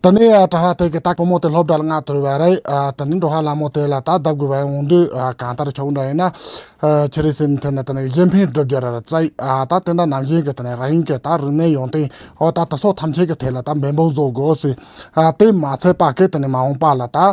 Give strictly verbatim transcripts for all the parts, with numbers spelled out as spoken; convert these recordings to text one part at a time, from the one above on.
དེ་ནས་ཨ་གྲྭ་པ་དེ་གི་ད་བུ་མོ་དེ་སློབ་གྲྭ་ལ་མངགས་ཐུབ་པ་རེད། ཨ་དེ་ནས་འགྲོ་ཧ་ལམ་མོ་དེ་ལ་ད་བདག་དགོས་པ་ཡོང་དུས། ཨ་གང་ལྟར་ཆོག་འདྲ་ཡིན་ན། ཨ་ཆི་རེད་ཟེར་ན་དེ་ནས་དེ་ནས་གཞན་ཕན་སྒྲུབ་རྒྱུ་ར་ར་བཙལ། ཨ་ད་དེ་འདྲ་ནང་བཞིན་གི་དེ་ནས་རང་ཉིད་ཀྱི་ད་རིག་གནས་ཡོན་ཏན་འོ་ད་དེ་ཚོ་ཐམས་ཅད་ཀྱི་ཐད་ལ་ད་འབད་འབུངས་བཟོ་དགོས་ཟེར། ཨ་དེ་མ་ཚད་པ་གི་དེ་ནས་མ་འོངས་པ་ལ་ད་ཨ་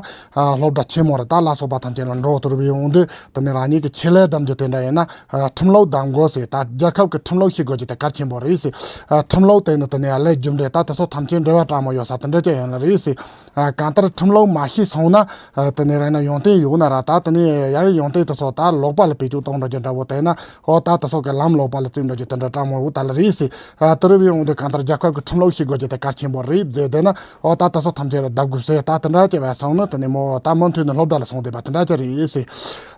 སློབ་གྲྭ་ཆེན་མོ་ར་ད་ལ་སོགས་པ་ཐམས་ཅད་ལ་འགྲོ་ཐུབ་པ་ཡོང་དུས། དེ་ནས་རང་ཉིད་ཀྱི་ཆེད་ལས་གདམ་རྒྱུ་དེ་འདྲ་ཡིན་ན། ཨ་ཁྲིམས་ལུགས་གདམ་དགོས་ཟེར། ད་རྒྱལ་ཁབ་ཀྱི་ཁྲིམས་ལུགས་ཤེས་དགོས་རྒྱུ་དེ་གལ་ཆེན་པོ་རེད་ཟེར། ཨ་ཁྲིམས་ལུགས་དེ་ནི་དེ་ནས་ཨ་ལས་རྒྱུ་འབྲས་ད་དེ་ཚོ་ཐམས་ཅད་འབྲེལ་བ་དྲང་མོ་ཡོད་ས་དེ་འདྲ་ཅིག་ཡིན་ལ་རེད་ཟེར། ཨ་གང་ལྟར་ཁྲིམས་ལུགས་མ་ཤེས་སོང་ན། ཨ་དེ་ནས་རེད་ན་ཡོན་ཏན་ཡོད་ན་ར་ད་དེ་ནས་ཡང་ཡོན་ཏན་དེ་ཚོ་ད་ལོག་པ་ལ་བེད་སྤྱོད་གཏོང་འགྲོ་རྒྱུ་འདྲ་བོ་དེ་ན། ཨོ་ད་དེ་ཚོ་གི་ལམ་ལོག་པ་ལ་བཙུགས་འགྲོ་རྒྱུ་དེ་འདྲ་དྲང་མོ་ཡོད་ད་ལ་རེད་ཟེར། ཨ་དེ་རུ་བས་ཡོང་དུས་གང་ལྟར་རྒྱལ་ཁབ་ཀྱི་ཁྲིམས་ལུགས་ཤེས་དགོས་རྒྱུ་དེ་གལ་ཆེན་པོ་རེད་ཟེར། དེ་ན་ཨོ་ད་དེ་ཚོ་ཐམས་ཅད་ལ་བདག་དགོས་ཟེར། ད་དེ་འདྲ་ཅིག་བས་སོང་ན་དེ་ནས་མོ་ད་མུ་མཐུད་ནས་སློབ་གྲྭ་ལ་སོང་བསྡད་པ་དེ་འདྲ་ཅིག་རེད་ཟེར།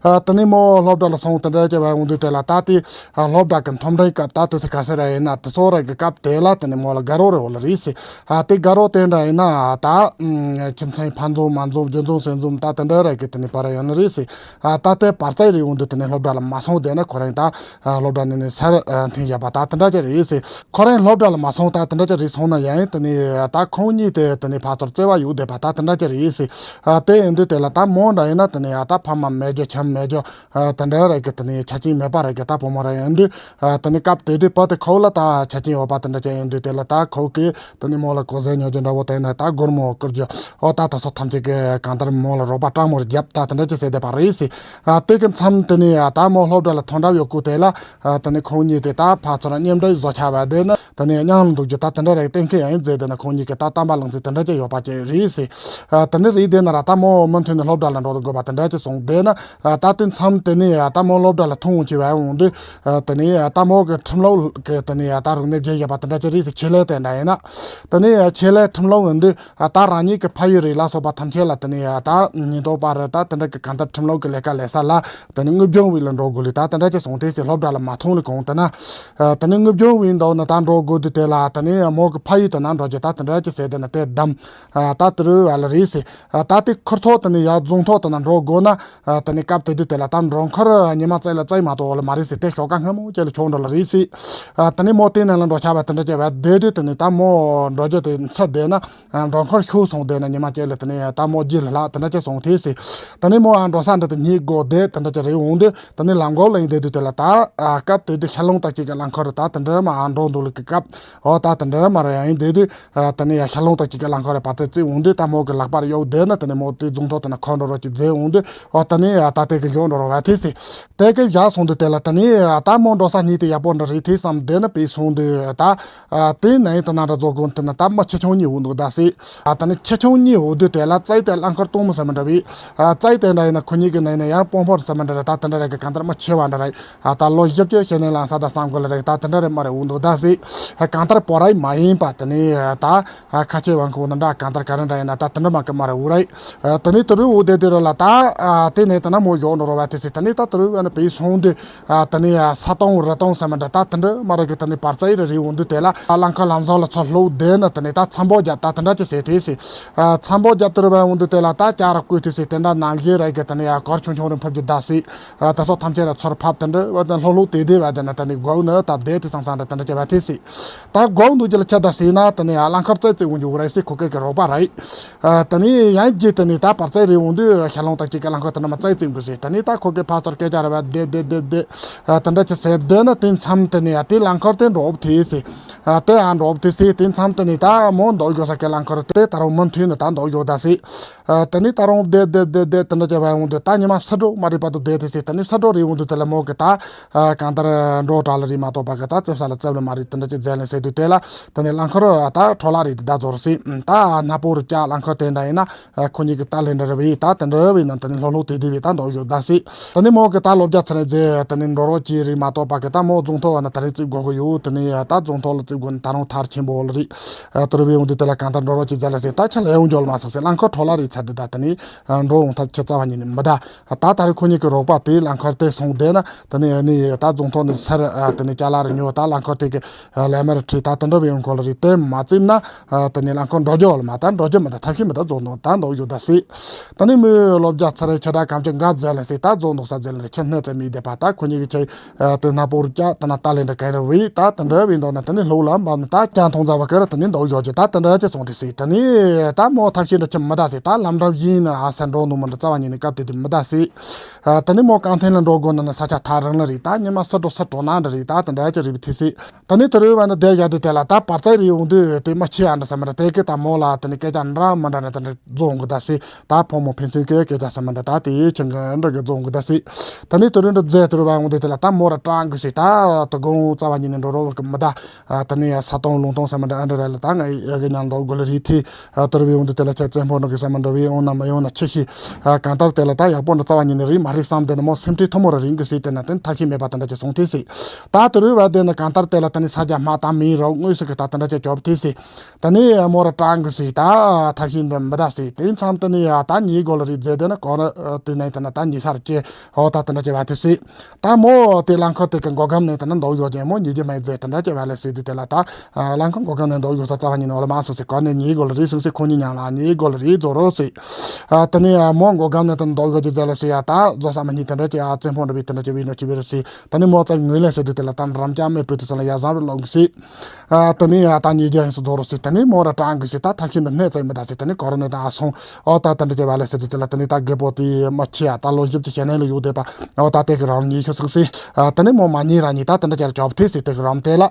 ཨ་དེ་ནས་མོ་སློབ་གྲྭ་ལ་སོང་དེ་འདྲ་ཅིག་བས་འོང་དུས་དེ་ལ་ད་དེ་ཨ་སློབ་གྲྭ་གི་མཐོ་འབྲིང་སྐབས་ད་དེ་ཚོ་ག་ཟེར་ར་ཡིན་ན་དེ་ཚོ་ར་གི་སྐབས་དེ་ལ་དེ་ནས་མོ་ལ་དགའ་རོགས་རེ་འོ་ལ་རེད་ཟེར། ཨ་དེ་དགའ་རོགས་དེ་འདྲ་ཡིན་ན་ད་ཨམ་ཁྱིམ་མཚེས་ཕ་འཛོམས་མ་འཛོམས་རྒྱུ་འཛོམས་སྲས་འཛོམས་ད་དེ་འདྲ་ར་གི་དེ་ནས་བར་ཡོད་ནི་རེད་ཟེར། ཨ་ད་དེ་བར་ཚད་རེ་འོང་དུས་དེ་ནས་སློབ་གྲྭ་ལ་མ་སོང་བསྡད་ན་ཁོ་རང་ད་ཨ་སློབ་གྲྭ་ནས་ནས་སར་ཨ་འཐེན་བཞག་པ་ད་དེ་འདྲ་ཅིག་རེད་ཟེར། ཁོ་རང་སློབ་གྲྭ་ལ་མ་སོང་ད་དེ་འདྲ་ཅིག་རེད་སོང་ན་ཡང་དེ་ནས་ད་ཁོང་གཉིས་དེ་དེ་ནས་ཕར་ཚུར་བརྩེ་བ་ཡོད་བསྡད་པ་ད་དེ་འདྲ་ཅིག་རེད་ཟེར། ཨ་དེ་ཡིན་དུས་དེ་ལ་ད་མོ་འདྲ་ཡིན་ན་དེ་ནས་ཨ་ད་ཕ་མ་མེད་རྒྱུ་ཁྱིམ་མེད་རྒྱུ་ཨ་དེ་འདྲ་ར་གི་དེ་ནས་ཆ་རྐྱེན་མེད་པ་ར་གི་ད་བུ་མོ་ར་ཡིན་དུས། ཨ་དེ་ནས་སྐབས་དེ་དུས་བུ་དེ་ཁོ་ལ་ད་ཆ་རྐྱེན་ཡོད་པ་དེ་འདྲ་ཅིག་ཡིན་དུས་དེ་ལ་ད་ཁོ་གིས་དེ་ནས་མོ་ལ་གོ་ཟས་ཉོ་རྒྱུ་འདྲ་བོ་དེ་ནས་ད་སྒོར་མོ་བསྐུར་རྒྱུ་ཨོ་ད་དེ་ཚོ་ཐམས་ཅད་ཀྱི་གང་ལྟར་མོ་ལ་རོགས་པ་དྲང་མོར་བརྒྱབ་ད་དེ་འདྲ་ཅིག་བྱས་བསྡད་པ་རེད་ཟེར། ཨ་དེ་གི་མཚམས་དེ་ནས་ཨ་ད་མོ་སློབ་གྲྭ་ལ་ཐོན་གྲབས་ཡོད་སྐབས་དེ་ལ་ཨ་དེ་ནས་ཁོང་གཉིས་དེ་ད་ཕར་ཚུར་མཉམ་འབྲེལ་བཟོ་བྱ་བ་དེ་ནི་དེ་ནས་མཉམ་འདུག་རྒྱུ་ད་དེ་འདྲ་རེད། གཏན་འཁེལ་ཡང་ཡིན་མཛད་དེ་ན་ཁོང་གཉིས་ཀྱི་ད་གཏམ་པ་ལང་ཚིག་དེ་འདྲ་ཅིག་ཡོད་པ་ཅིག་རེད་ཟེར། ཨ་དེ་ནས་རེད་དེ་ན་ར་ད་མོ་མུ་མཐུད་ནས་སློབ་གྲྭ་ལ་འགྲོ་དགོས་པ་དེ་འདྲ་ཅིག་སོང་དེ་ན། ཨ་ད་དེ་མཚམས་དེ་ནས་ཨ་ད་མོ་སློབ་གྲྭ་ལ་ཐོན་འོང་ཆེ་བ་འོང་དུས། ཨ་དེ་ནས་ཨ་ད་མོ་གི་ཁྲིམས་ལུགས་གི་དེ་ནས་ཨ་ད་རིག་གནས་བརྗེ་བཞག་པ་དེ་འདྲ་ཅིག་རེད་ཟེར། ཆེད་ལས་དེ་འདྲ་ཡིན་ན། དེ་ནས་ཨ་ཆེད་ལས་ཁྲིམས་ལུགས་འོང་དུས་ཨ་ད་རང་ཉིད་ཀྱི་ཕ་ཡུལ་རེད་ལ་སོགས་པ་ཐམས་ཅད་ལ་དེ་ནས་ཨ་ད་ཉེན་རྟོག་པ་རེད་ད་དེ་འདྲ་གི་གང་ལྟར་ཁྲིམས་ལུགས་ཀྱི་ལས་ཀ་ལས་ས་ལ་དེ་ནས་དངུལ་སྦྱོང་བའི་ལ་འགྲོ་དགོས་ལས་ད་དེ་འདྲ་ཅིག་སོང་དེ་ཟེར། སློབ་གྲྭ་ལ་མ་ཐོན་ལས་གོང་དེ་ན། ཨ་དེ་ནས་དངུལ་སྦྱོང་བའི་འདོགས་ན་ད་འགྲོ་དགོས་དུས་དེ་ལ་དེ་ནས་མོ་གི་ཕ་ཡུལ་དེ་ན་འགྲོ་རྒྱུ་ད་དེ་འདྲ་ཅིག་ཟེར་དེ་ན་དེ་བདམས། ཨ་ད་དེ་རུ་བ་ལ་རེད་ཟེར། ཨ་ད་དེ་ཁུར་ཐོག་དེ་ནས་ཡར་རྫོང་ཐོག་དེ་ན་འགྲོ་དགོས་ན། ཨ་དེ་ནས་སྐབས་དེ་དུས་དེ་ལ་ད་མགྲོན་ཁང་ཉི་མ་རྩེ་ལ་རྩེ་མ་གཏོགས་ལ་མ་རེད་ཟེར། དེ་ཞོགས་ཀ་སྔ་མོ་ཅིག་ལ་ཆོག་འགྲོ་ལ་རེད་ཟེར། ཨ་དེ་ནས་མོ་དེ་ནས་ལ་འགྲོ་ཆ་བ་དེ་འདྲ་ཅིག་བ་བསྡད་དུས་དེ་ནས་ད་མོ་འགྲོ་རྒྱུ་དེ་ཚར་བསྡད་ན། ཨ་མགྲོན་ཁང་ཤོར་སོང་བསྡད་ན་ཉི་མ་ཅིག་ལ་དེ་ནས་ད་མོ་རྗེས་ལ་ལྷག་དེ་འདྲ་ཅིག་སོང་དེ་ཟེར། དེ་ནས་མོ་ཨ་འགྲོ་ས་འདྲ་དེ་ཉིད་དགོས་བསྡད་དེ་འདྲ་ཅིག་རེད་འོང་དུས་དེ་ནས་ལམ་འགོག་ལ་ཡིན་བསྡད་དུས་དེ་ལ་ད་ཨ་སྐབས་དེ་དུས་ཤར་རླུང་རྟ་སྐྱེས་ཀྱི་རླངས་འཁོར་རུ་ད་དེ་འདྲ་མ་ཨ་འགྲོ་འདུག་ལ་གི་སྐབས་ཨོ་ད་དེ་འདྲ་མ་རེད་ཡིན་བསྡད་དུས། ཨ་དེ་ནས་ཡ་ཤར་རླུང་རྟ་སྐྱེས་ཀྱི་རླངས་འཁོར་རེ་བར་དེ་བརྩིས་འོང་དུས་ད་མོ་གི་ལག་པར་གཡུག་བསྡད་ན་དེ་ནས་མོ་དེ་རྫོང་ཐོག་དེ་ན་ཁོ་འགྲོ་རོགས་ཀྱི་མཛད་འོང་དུས་ཨོ་དེ་ནས་ཨ་ད་དེ་གི་གཞོགས་འགྲོ་རོགས་བ་དེ་སི་དེ་གི་བཞག་སོང་དུས་དེ་ལ་དེ་ནས་ཨ་ད་མོ་འགྲོ་ས་གཉིས་དེ་ཡག་པོ་འདྲ་རེད་དེ་བསམ་བསྡད་ན་པས་སོང་དུས་ད་ཨ་དེ་ནས་དེ་ན་འདྲ་རྫོགས་དགོན་དེ་ན་ད་མི་ཆེ་ཆུང་གཉིས་འོང་འདུག་ད་སི་ཨ་དེ་ནས་ཆེ་ཆུང་གཉིས་འོང་དུས་དེ་ལ་རྩ་བའི་དེ་རླངས་འཁོར་གཏོང་མི་ཟེར་མི་འདྲ་བས་ཨ་རྩ་བའི་དེ་འདྲ་ཡིན་ན་ཁོ་གཉིས་ཀྱི་ནང་ནས་ཡང་དཔོན་ཕོར་ཟེར་མི་འདྲ་རེད། ད་དེ་འདྲ་རེད་གི་གང་ལྟར་མི་ཆེ་བ་འདྲ་རེད། ཨ་ད་ལོ་བཞི་བཅུ་ཞེ་ནས་ལང་ས་ད་བསམ་དགོས་ལ་རེད། ད་དེ་འདྲ་རེད་མ་རེད་འོང་འདུག་ད་སི་ཨ་གང་ལྟར་པོ་ར་མ་ཡིན་པ་དེ་ནས་ཨ་ད། ཨ་ཁ་ཆེ་བ་ཁོ་ན་འདྲ་གང་ལྟར་ག་རེ་འདྲ་ཡིན་ན་ད་དེ་འདྲ་མ་གི་མ་རེད་འུ་རེད། ཨ་དེ་ནས་དེ་རུ་འུ་དེ་དེ་རུ་ལ་ད་ཨ་དེ་ནས་དེ་ན་མོ་ཡོག་འགྲོ་རོགས་བ་དེ་སི་དེ་ནས་ད་དེ་རུ་བ་ན་པའི་སོང་དུས་ཨ་དེ་ནས་ཨ་ས་སྟོང་རི་སྟོང་ཟེར་མ་འདྲ་ད་དེ་འདྲ་མ་རེད་གི་དེ་ནས་བར་རྩ་ཡི་རེ་རེ་འོང་དུས་དེ་ལ་ཨ་རླངས་འཁོར་ལམ་བཟང་ལ་ཚུར་ལོག་བསྡད་ན་དེ་ནས་ད་མཚམས་པོ་བརྒྱབ་ད་དེ་འདྲ་ཅི་ཟེར་དེ་སི་ཨ་མཚམས་པོ་བརྒྱབ་དེ་རུ་བ་འོང་དུས་དེ་ལ་ད་ལྕགས་ར་བརྐོས་དེ་སི་དེ་འདྲ་ནམ་བཞིན་རེད་གི་དེ་ནས་ཨ་གར་ཆུང་ཆུང་རེ་ཕབ་ཀྱི་ད་སི། ཨ་ད་སོགས་ཐམས་ཅད་ལ་ཚུར་ཕབ་དེ་འདྲ་བ་དང་ལྷོག་ལྷོག་དེ་དེ་བ་དེ་ན་ད་ནི་སྒོ་ནི་སྟབས་བདེ་དེ་སང་སང་འདྲ་དེ་འདྲ་བྱས་པ་དེ་སྲིད། ད་སྒོ་འདུག་ཅི་ལ་ཆ་ད་སྲིད་ན་ད་ནི་ཨ་རླངས་འཁོར་རྩེ་རྩེ་འོང་རྒྱུ་རེད་སྲིད་ཁོ་སྐད་ཀྱི་རོགས་པ་རེད། ཨ་ད་ནི་ཡང་རྗེས་ད་ནི་ད་བར་རྩེ་རེ་འོང་དུས་ཤར་རླུང་རྟ་སྐྱེས་ཀྱི་རླངས་འཁོར་དེ་འདྲ་མ་རྩེ་རྩེ་འགུ་སྲིད། ད་ནི་ད་ཁོ་སྐད་ཕར་ཚུར་སྐད་ཆ་རེ་བ་བདེ་བདེ་བདེ་བདེ་ཨ་དེ་འདྲ་ཅི་ཟེར་བདེ་ན་དེ་མཚམས་ད་ནི་ཨ་དེ་རླངས་འཁོར་དེ་འགྲོ་དེ་སྲིད། ཨ་དེ་ཨ་འགྲོ་དེ་སྲིད་དེ་མཚམས་ད་ནི་ད་མོ་འདོགས་རྒྱུ་ས་ཀྱི་རླངས་འཁོར་དེ་ད་རུང་མུ་མཐུད་ནས་ད་འདོགས་རྒྱུ་ད་སྲིད། ཨ་དེ་ནས་ད་རུང་བསྡད་བསྡད་བསྡད་བསྡད་དེ་འདྲ་བྱས་པ་ཡོང་དུས་ད་ཉི་མ་ཕྱི་དྲོ་མ་རེད་པ་དུ་བསྡད་དེ་སྲིད། དེ་ནས་ཕྱི་དྲོ་རེད་ཡོང་དུས་དེ་ལ་མོ་གི་ད་ཨ་གང་ལྟར་འགྲོ་གྲ་ལ་རེད་མ་གཏོགས་པ་གི་ད་རྩེབ་ས་ལ་རྩེབ་ལ་མ་རེད་དེ་འདྲ་ཅིག་མཛད་ལེན་ཟེར་དུས་དེ་ལ་དེ་ནས་རླངས་འཁོར་ད་འཕྲོ་བརླག་རེད་དེ་ད་རྫོགས་སྲིད། ད་སྣ་པོ་རུ་བཀྱག་རླངས་འཁོར་དེ་འདྲ་ཡིན་ན་ཨ་ཁོ་གཉིས་ཀྱི་ད་ལས་འདྲ་རེད་བས་ད་དེ་འདྲ་བས་ན་དེ་ནས་ལྷོག་ལྷོག་དེ་དེ་བས་ད་འདོགས་ཡོད་ད་སྲིད། དེ་ནས་མོ་གི་ད་ལོ་བརྒྱ་ཚར་རྗེས་དེ་ནས་འགྲོ་རོགས་ཀྱི་རེད་མ་གཏོགས་པ་གི་ད་མོ་རྫོང་ཐོག་བ་ན་ད་རེས་རྩིབ་དགོས་གི་ཡོད། དེ་ནས་ད་རྫོང་ཐོག་ལ་རྩིབ་དགོས་ན་ད་རུང་ཐར་ཆེན་པོ་ལ་རེད། ཨ་དུ་རུ་བའི་འོང་དུས་དེ་ལ་གང་ལྟར་འགྲོ་རོགས་ཀྱི་མཛད་ལ་ཟེར་ད་ཆ་ལ་ཡོང་འཇོག་མ་སོང་ཟེར། རླངས་འཁོར་འཕྲོ་བརླག་རེད་ཚར་དུས་ད་དེ་ནས་འགྲོ་འོང་ཐབས་ཆེ་རྩ་བ་ཉིད་ནས་མི་ད། ད་ད་རེས་ཁོ་གཉིས་ཀྱི་རོགས་པ་དེ་རླངས་འཁོར་དེ་སོང་བསྡད་ན་དེ་ནས་ནི་ད་རྫོང་ཐོག་ནས་སར་དེ་ནས་ཅ་ལག་རེ་ཉོ་ད་རླངས་འཁོར་དེ་གི་ ལས་མར་ཁྲིད་ད་དེ་འདྲ་བའི་ཡོང་ཁོ་ལ་རེད། དེ་མ་བཙེམ་ན་དེ་ནས་རླངས་འཁོར་འགྲོ་རྒྱུ་ལ་མ་ད་འགྲོ་རྒྱུ་མི་ད་ཐབས་ཤེས་མི་ད་རྫོགས་འདུག་ད་འདུག་ཡོད་ད་སྲིད། དེ་ནས་མོས་སློབ་རྒྱ་ཚར་ཆ་འདྲ་གམ་ཆ་འགའ་མཛད་ལ་སྲིད་ད་རྫོགས་འདུག་ས་མཛད་ལ་རེད། ཆ་སྣེ་ཙམ་མི་བསྡད་པ་ད་ཁོ་གཉིས་ཀྱི་ཆ་དེ་ན་པོར་སྐྱ་དེ་ན་ཏ་ལེ་འདྲ་ག་རེ་བས་ད་དེ་འདྲ་བའི་མདོག་ན་དེ་ནས་ལྷུག་ལ་འབབ་ན་ད་སྐྱ་མཐོང་ཚ་བ་ག་ར་དེ་ནས་འདུག་ཡོད་ཀྱི་ད་དེ་འདྲ་ཅི་སོང་དེ་སྲིད། དེ་ནས་ད་མོ་ཐབས་ཤེས་འདྲ་ཆ་མི་ད་སྲིད། ད་ལམ་འགྲམ་བཞིན་ན་ཨ་ས་འགྲོ་ནུ་མི་འདྲ་རྩ་བ་ཉིད་ནས་སྐབས་དེ་དུས་མི་ད་སྲིད། ཨ། དེ་ནས་མོ་གང་ཐེངས་ལ་འགྲོ་དགོས་ན་ན་ས་ཆ་ཐག་རིང་ལ་རེད། ད་ཉི་མ་སུ་འགྲོ་སུ་འགྲོ་ན་འདྲ་རེད། ད་དེ་འདྲ་ཅི་རེད་པ་དེ་སྲིད། ད་ནི་དེ་རུ་བ་ནི་བསྡད་ཡག་དུས་དེ་ལ་ད་བར་ཚད་རེད་འོང་དུས་དེ་མ་ཕྱི་ཨ་འདྲ་ས་མ་འདྲ་དེ་གི་ད་མོ་ལ་དེ་ནི་སྐད་ཆ་འདྲ་མ་འདྲ་ན་དེ་འདྲ་རྫོང་གི་ད་སྲིད། ད་ཕོ་མོ་ཕན་ཚུན་གི་སྐད་ཆ་ས་མ་འདྲ་ད་དེ་ཡི་ཆིང་གི་འདྲ་གི་རྫོང་གི་ད་སྲིད། ད་ནི་དེ་རུ་འདྲ་བཟས་དེ་རུ་བ་འོང་དུས་དེ་ལ་ད་མོ་ར་སྐྲག་གི་སྲིད། ད་དོ་དགོང་རྩ་བ་ཉིད་ནས་འགྲོ་རོགས་གི་མི་ད། ཨ། ད་ནི་ས་སྟོང་ལུང་སྟོང་ས་མ་འདྲ་ཨ་འདྲ་ར་ལ་ད་ང་ཡ་གི་ཉལ་འདུག་དགོས་ལ་རེད་དེ། ཨ། དེ་རུ་བའི་འོང་དུས་དེ་ལ་ཆ་བཙན་པོ་འདྲ་གི་ས་མ་འདྲ་བའི་འོང་ན་མ་ཡོང་ན་ཆེ་ཤི། ཨ། གང་ལྟར་དེ་ལ་ད་ཡག་པོ་འདྲ་རྩ་བ་ཉིད་ནས་རེད་མ་རེད་བསམ་དེ་ནི་མོ་སེམས་ཁྲལ་ཐོ་མོ་ར་རིང་གི་སྲིད། དེ་ན་དེ་ཐབས་ཤེས་མེད་པ་དེ་འདྲ་ཅིག་སོང་དེ་སྲིད། ད་དེ་རུ་བ་དེ་ནི་གང་ལྟར་དེ་ལ་ད་ནི་ས་རྒྱ་མ་ད་མིན་རོགས་དངོས་སུ་གི་ད་དེ་འདྲ་ཅིག་གྱོབ་དེ་སྲིད། ད་ནི་མོ་ར་སྐྲག་གི་སྲིད། ད་ཐབས་ཤེས་འདྲ་མི་ད་སྲིད། དེ་མཚམས་དེ་ནི་ཡ་ད་ཉལ་དགོས་ལ་རེད་མཛད་དེ་ན་གོ་ར་དེ་ནས་དེ་ན་ད་ཉལ་ས་ར་ཅེ་ཨོ་ད་དེ་འདྲ་ཅིག་བ་དེ་སྲིད། ད་མོ་དེ་རླངས་འཁོར་དེ་གི་མགོ་སྒམ་ནས་དེ་ན་འདུག་ཡོད་ཀྱང་མོ་ཉལ་རྒྱུ་མེད་ཟེར་དེ་འདྲ་ཅིག་བ་ལ་ཟེར་དུས་དེ་ལ་ད་རླངས་འཁོར་མགོ་སྒམ་ནས་འདུག་ཡོད་ས་རྩ་བ་ཉིད་ནས་འོ་ལ་མ་སོང་ཟེར་གོ་ནས་ཉལ་དགོས་ལ་རེད་སོང་ཟེར། ཁོ་གཉིས་མཉམ་ལ་ཉལ་དགོས་ལ་རེད་རྫོགས་རོགས་ཟེར། ཨ། དེ་ནས་མོ་མགོ་སྒམ་ནས་དེ་ན་འདུག་ཡོད་ཀྱི་ཟེར་ལ་ཟེར་ཡ་ད་རྫོགས་ས་མ་ཉིད་དེ་འདྲ་ཅིག་ཨ་བཙན་པོ་འདྲ་བའི་དེ་འདྲ་ཅིག་བའི་ནོ་ཅི་བའི་རུ་ཟེར། ད་ནི་མོ་ཙམ་ངུས་ལས་ཟེར་དུས་དེ་ལ་ད་འགྲམ་ལྕག་མེད་པོ་དེ་ཚོ་ལ་ཡ་བཟང་རུ་ལོག་ཟེར། ཨ། དེ་ནས་ཡ་ད་ཉལ་རྒྱུ་ཡིན་སོང་རྫོགས་རོགས་ཟེར། དེ་ནས་མོ་ར་སྐྲག་གི་ཟེར། ད་ཐབས་ཤེས་འདྲ་སྣེ་ཙམ་མི་ད་ཟེར། དེ་ནས་གོ་ར་ནས་ད་ཨ་སོང་ཨོ་ད་དེ་འདྲ་ཅིག་བ་ལ་ཟེར་དུས་དེ་ལ་དེ་ནས་ད་རྒད་པོ་དེ་མ་ཁྱི་ཡ་ད་ལོ་བཞི་བཅུ་ཞེ་ནས་ལ་ཡོད་བསྡད་པ། ཨོ་ད་དེ་གི་རང་ཉལ་ཤོག་ཟེར་ཟེར། ཨ། དེ་ནས་མོ་མ་ཉལ་ར་ཉལ་ད་དེ་འདྲ་ཅིག་གྱོབ་དེ་སྲིད་དེ་གི་རང་དེ་ལ།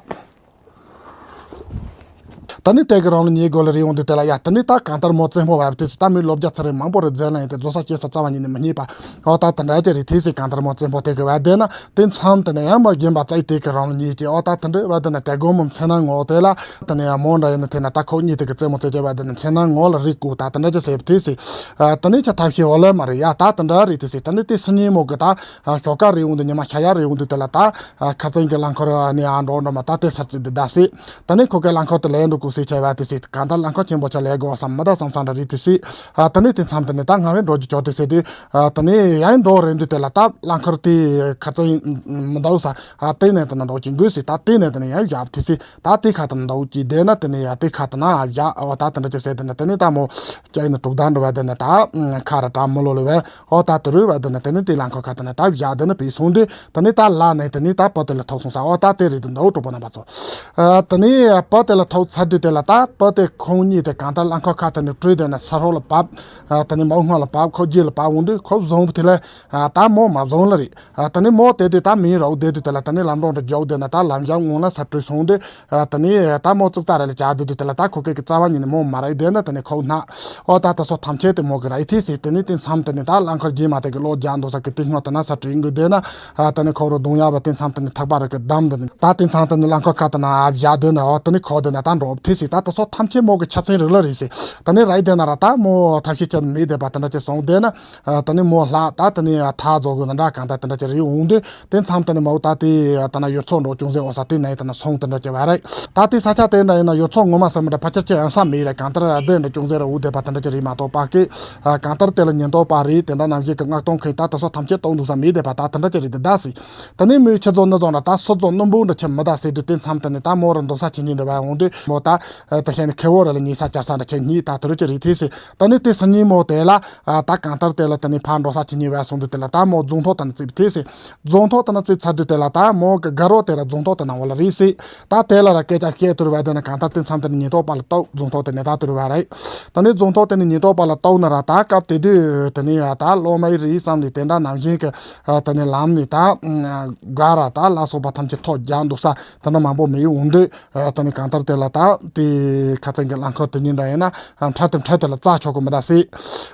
ད་ནི་དེ་གི་རང་ལ་ཉལ་དགོས་ལ་རེད་འོང་དུས་དེ་ལ་ཡ་ད་ནི་ད་གང་ལྟར་མོ་བཙན་པོ་བ་དེ་སྲིད། ད་མོས་སློབ་རྒྱ་ཚར་རེད་མང་པོ་རེད་མཛད་ལ་ཡིན་ཏེ་རྫོགས་ས་སྐྱེས་ས་རྩ་བ་ཉིད་ནས་མི་རྙེད་པ། ཨོ་ད་དེ་འདྲ་ཅིག་རེད་དེ་སྲིད། གང་ལྟར་མོ་བཙན་པོ་དེ་གི་བ་དེ་ན་དེ་མཚམས་དེ་ནས་ཡང་མ་རྒན་པ་ཙའི་དེ་གི་རང་ལ་ཉལ་ཅིག་ཨོ་ད་དེ་འདྲ་བ་དེ་ན་དེ་དགོང་མོ་མཚན་ན་ངོ་དེ་ལ་དེ་ནས་ཡང་མོ་འདྲ་ཡིན་ན་དེ་ན་ད་ཁོ་གཉིས་དེ་གི་རྩེད་མོ་རྩེ་ཅེས་བ་དེ་ན་མཚན་ན་ངོ་ལ་རིག་གོ་ད་དེ་འདྲ་ཅིག་ཟེར་བ་དེ་སྲིད། ཨ། དེ་ནས་ཆ་ཐབས་ཤེས་འོ་ལ་མ་རེད་ཡ་ད་དེ་འདྲ་རེད་དེ་སྲིད། དེ་ནས་དེ་སང་ཉིན་མོ་གི་ད་ཞོགས་ཀ་རེད་འོང་དུས་ཉི་མ་ཤར་ཡག་རེད་འོང་དུས་དེ་ལ་ད་ཨ། ཁ་ཚན་གྱི་རླངས་འཁོར་ནས་ཨ་འགྲོ་འགྲོ་མ་ད་དེ་ས་ཚིགས་འདི་ད་སྲིད། ད་ནི་ཁོ་གའི་རླངས་འཁོར་དེ་ལས་འདུག་གོ་སྲིད་ཆེ་བ་དེ་སྲིད། གང་ལྟར་རླངས་འཁོར་ཆེན་པོ་ཆ་ལས་དགོས་བསམ་མི་ད་བསམ་བསམ་འདྲ་རེད་དེ་སྲིད། ཨ། ད་ནི་དེ་མཚམས་དེ་ནས་ད་ང་བས་འགྲོ་རྒྱུ་ཅོག་དེ་སྲིད་དུས། ཨ། ད་ནི་ཡང་འགྲོ་རན་དུས་དེ་ལ་ད་རླངས་འཁོར་དེ་ཁ་ཚན་མི་འདུག་ས། ཨ། དེ་ནས་དེ་ན་འགྲོ་གྱིན་དགོས་སྲིད། ད་དེ་ནས་དེ་ན་ཡང་བཞག་དེ་སྲིད། ད་དེ་ཁ་དེ་ན་འདུག་གྱིས་དེ་ན་དེ་ནས་ཡང་དེ་ཁ་དེ་ན་བཞག་ཨོ་ད་དེ་འདྲ་ཅིག་ཟེར་དེ་ན་དེ་ནས་ད་མོ་ཅག་ཡིན་ན་དྲུག་ཟླ་འགྲོ་བ་དེ་ན་ད་ཁ་ར་གྲག་མི་ལོ་ལོ་བས། ཨོ་ད་དེ་རུ་བ་དེ་ན་དེ་ནི་དེ་རླངས་འཁོར་ཁ་དེ་ན་ད་བཞག་དེ་ན་བུད་སོང་དུས་དེ་ནི་ད་ལ་ནས་དེ་ནི་ད་བུ་དེ་ལ་ཐུག་སོང་ས། ཨོ་ད་དེ་རེད་དེ་འདུག་གྲོགས་པོ་རྣམ་པ་ཚོ། ཨ། དེ་ནི་བུ་དེ་ལ་ཐུག་ཚར་དུས་དེ་ལ་ད་བུ་དེ་ཁོང་གཉིས་དེ་གང་ལྟར་རླངས་འཁོར་ཁ་དེ་ནི་བྲོས་དེ་ན་ས་རོ་ལ་བབས། ཨ། དེ་ནི་མའུ་སྔ་ལ་བབས་ཁོ་རྗེས་ལ་བབས་འོང་དུས་ཁོ་བཟུང་བ་དེ་ལ། ཨ། ད་མོ་མ་བཟུང་ལ་རེད། ཨ། དེ་ནི་མོ་དེ་དུས་ད་མིན་རོགས་དེ་དུས་དེ་ལ་དེ་ནི་ལམ་འགྲོ་འདྲ་རྒྱོག་དེ་ན་ད་ལམ་བཞག་སྔོན་ལ་ས་བྲོས་སོང་དུས། ཨ། དེ་ནི་ད་མོ་ཙུག་རྩ་ར་ལ་བྱ་དུས་དུས་དེ་ལ་ད་ཁོ་སྐད་ཀྱི་རྩ་བ་ཉིད་ནས་མོ་མ་རེད་དེ་ན་དེ་ནི་ཁོ་ན། ཨོ་ད་ད་སོ་ཐམས་ཅད་དེ་མོ་གི་ར་ཡི་ཐིག་སི་དེ་ནི་དེ་མཚམས་དེ་ནི་ད་རླངས་འཁོར་རྗེས་མ་དེ་གི་གློག་རྒྱག་འདུག་ས་གི་དེ་སྔོན་དེ་ན་ས་བྲིས་འགུལ་དེ་ན། ཨ། དེ་ནི་ཁོ་རུ་རྡུང་ཡག་པ་དེ་མཚམས་དེ་ནི་ཐག་པ་ར་གི་བསྡམས་དེ་ནི་ད་དེ་མཚམས་དེ་ནི་རླངས་འཁོར་ཁ་དེ་ན་ཨ་བཞག་དེ་ན་ཨོ་དེ་ནི་ཁོ་དེ་ན་ད་འགྲོ་ཐིག་སི་ད་ད་སོ་ཐམས་ཅད་མོ་གི་ཆ་ཚན་རིག་ལ་རེད་སི། དེ་ནི་ར་ཡི་དེ་ན་ར་ད་མོ་ཐབས་ཤེས་ཅན་མི་བསྡད་པ་དེ་འདྲ་ཅིག་སོང་དེ་ན། ཨ། དེ་ནི་མོ་ལྷག་ད་དེ་ནི་ཐག་རྫོགས་གི་ན་འདྲ་གང་ད་དེ་འདྲ་ཅིག་རེད་འོང་དུས། དེ་མཚམས་དེ་ནས་མའུ་ད་དེ་ད་ན་ཡུལ་ཚོ་འགྲོ་ཅུང་ཟད་འོ་ས་དེ་ནས་ད་ན་སོང་དེ་འདྲ་ཅིག་བ་རེད། ད་དེ་ས་ཆ་དེ་འདྲ་ཡིན་ན་ཡུལ་ཚོ་ངོ་མ་ཟེར་མི་འདྲ་ཕལ་ཆེར་ཅི་ཡང་ས་མེད་རེད། གང་ལྟར་དེ་འདྲ་ཅུང་ཟད་ར་འུ་བསྡད་པ་དེ་འདྲ་ཅིག་རེད་མ་གཏོགས་པ་ཀི། ཨ། གང་ལྟར་དེ་ལ་ཉེན་རྟོག་པ་རེད་དེ་འདྲ་ནམ་ཞིག་གི་མངགས་གཏོང་མཁན་ད་དེ་སོ་ཐམས་ཅད་གཏོང་འདུག་ས་མེད་བསྡད་པ་ད་དེ་འདྲ་ཅིག་རེད་དེ་ད་སི། ད་ནི་མོས་ཆུ་རྫོང་ནི་རྫོང་ར་ད་སོ་རྫོང་སྣུམ་བུ་འདྲ་ཆེ་མི་ད་སི་དུས་དེ་མཚམས་དེ་ནས་ད་མོ་ར་འདུག་ས་ཆེ་ཉིན་འདྲ་བ་འོང་དུས་མོ་ད། ཨ། ད་ཤེས་ནི་ཁེ་བོ་ར་ལ་ཉེ་ས་ཅར་ས་འདྲ་ཆེ་གཉིས་ད་དེ་རུ་ཅི་རེད་ཐིག་སི། ད་ནི་དེ་སང་ཉིན་མོ་དེ་ལ། ཨ། ད་གང་ལྟར་དེ་ལ་དེ་ནི་ཕར་འགྲོ་ས་ཆེ་ཉིན་བས་སོང་དུས་དེ་ལ་ད་མོ་རྫོང་ཐོག་དེ་ན་རྩིབ་ཐིག་སི། རྫོང་ཐོག་དེ་ན་རྩིབ་ཚར་དུས་དེ་ལ་ད་མོ་གི་དགའ་རོགས་དེ་ར་རྫོང་ཐོག་དེ་ན་འོ་ལ་རེད་སི། ད་དེ་ལ་ར་སྐད་ཆ་བཤད་དུར་བ་དེ་ན་གང་ལྟར་དེ་མཚམས་དེ་ནི་ཉེན་རྟོག་པ་ལ་གཏོགས་རྫོང་ཐོག་དེ་ནས་ད་དུར་བ་རེད། ད་ནི་རྫོང་ཐོག་དེ་ནི་ཉེན་རྟོག་པ་ལ་གཏོགས་ན་ར་ད་སྐབས་དེ་དུས་དེ་ནི་ཡ་ད་སློབ་མ་ཡི་རེད་བསམ་ནས་དེ་འདྲ་ནང་བཞིན་གི། ཨ། དེ་ནི་ལམ་ནས་ད་དགའ་ར་ད་ལ་སོགས་པ་ཐམས་ཅད་ཐོག་རྒྱག་འདུག་ས་དེ་འདྲ་མང་པོ་མི་ཡོང་དུས། ཨ། དེ་ནི་གང་ལྟར་དེ་ལ་ད་དེ་ཁ་ཚན་གི་རླངས་འཁོར་དེ་ཉིན་འདྲ་ཡིན་ན་འཕྲལ་དུ་འཕྲལ་དུ་ལ་རྩ་ཆོག་གི་མི་ད་སི།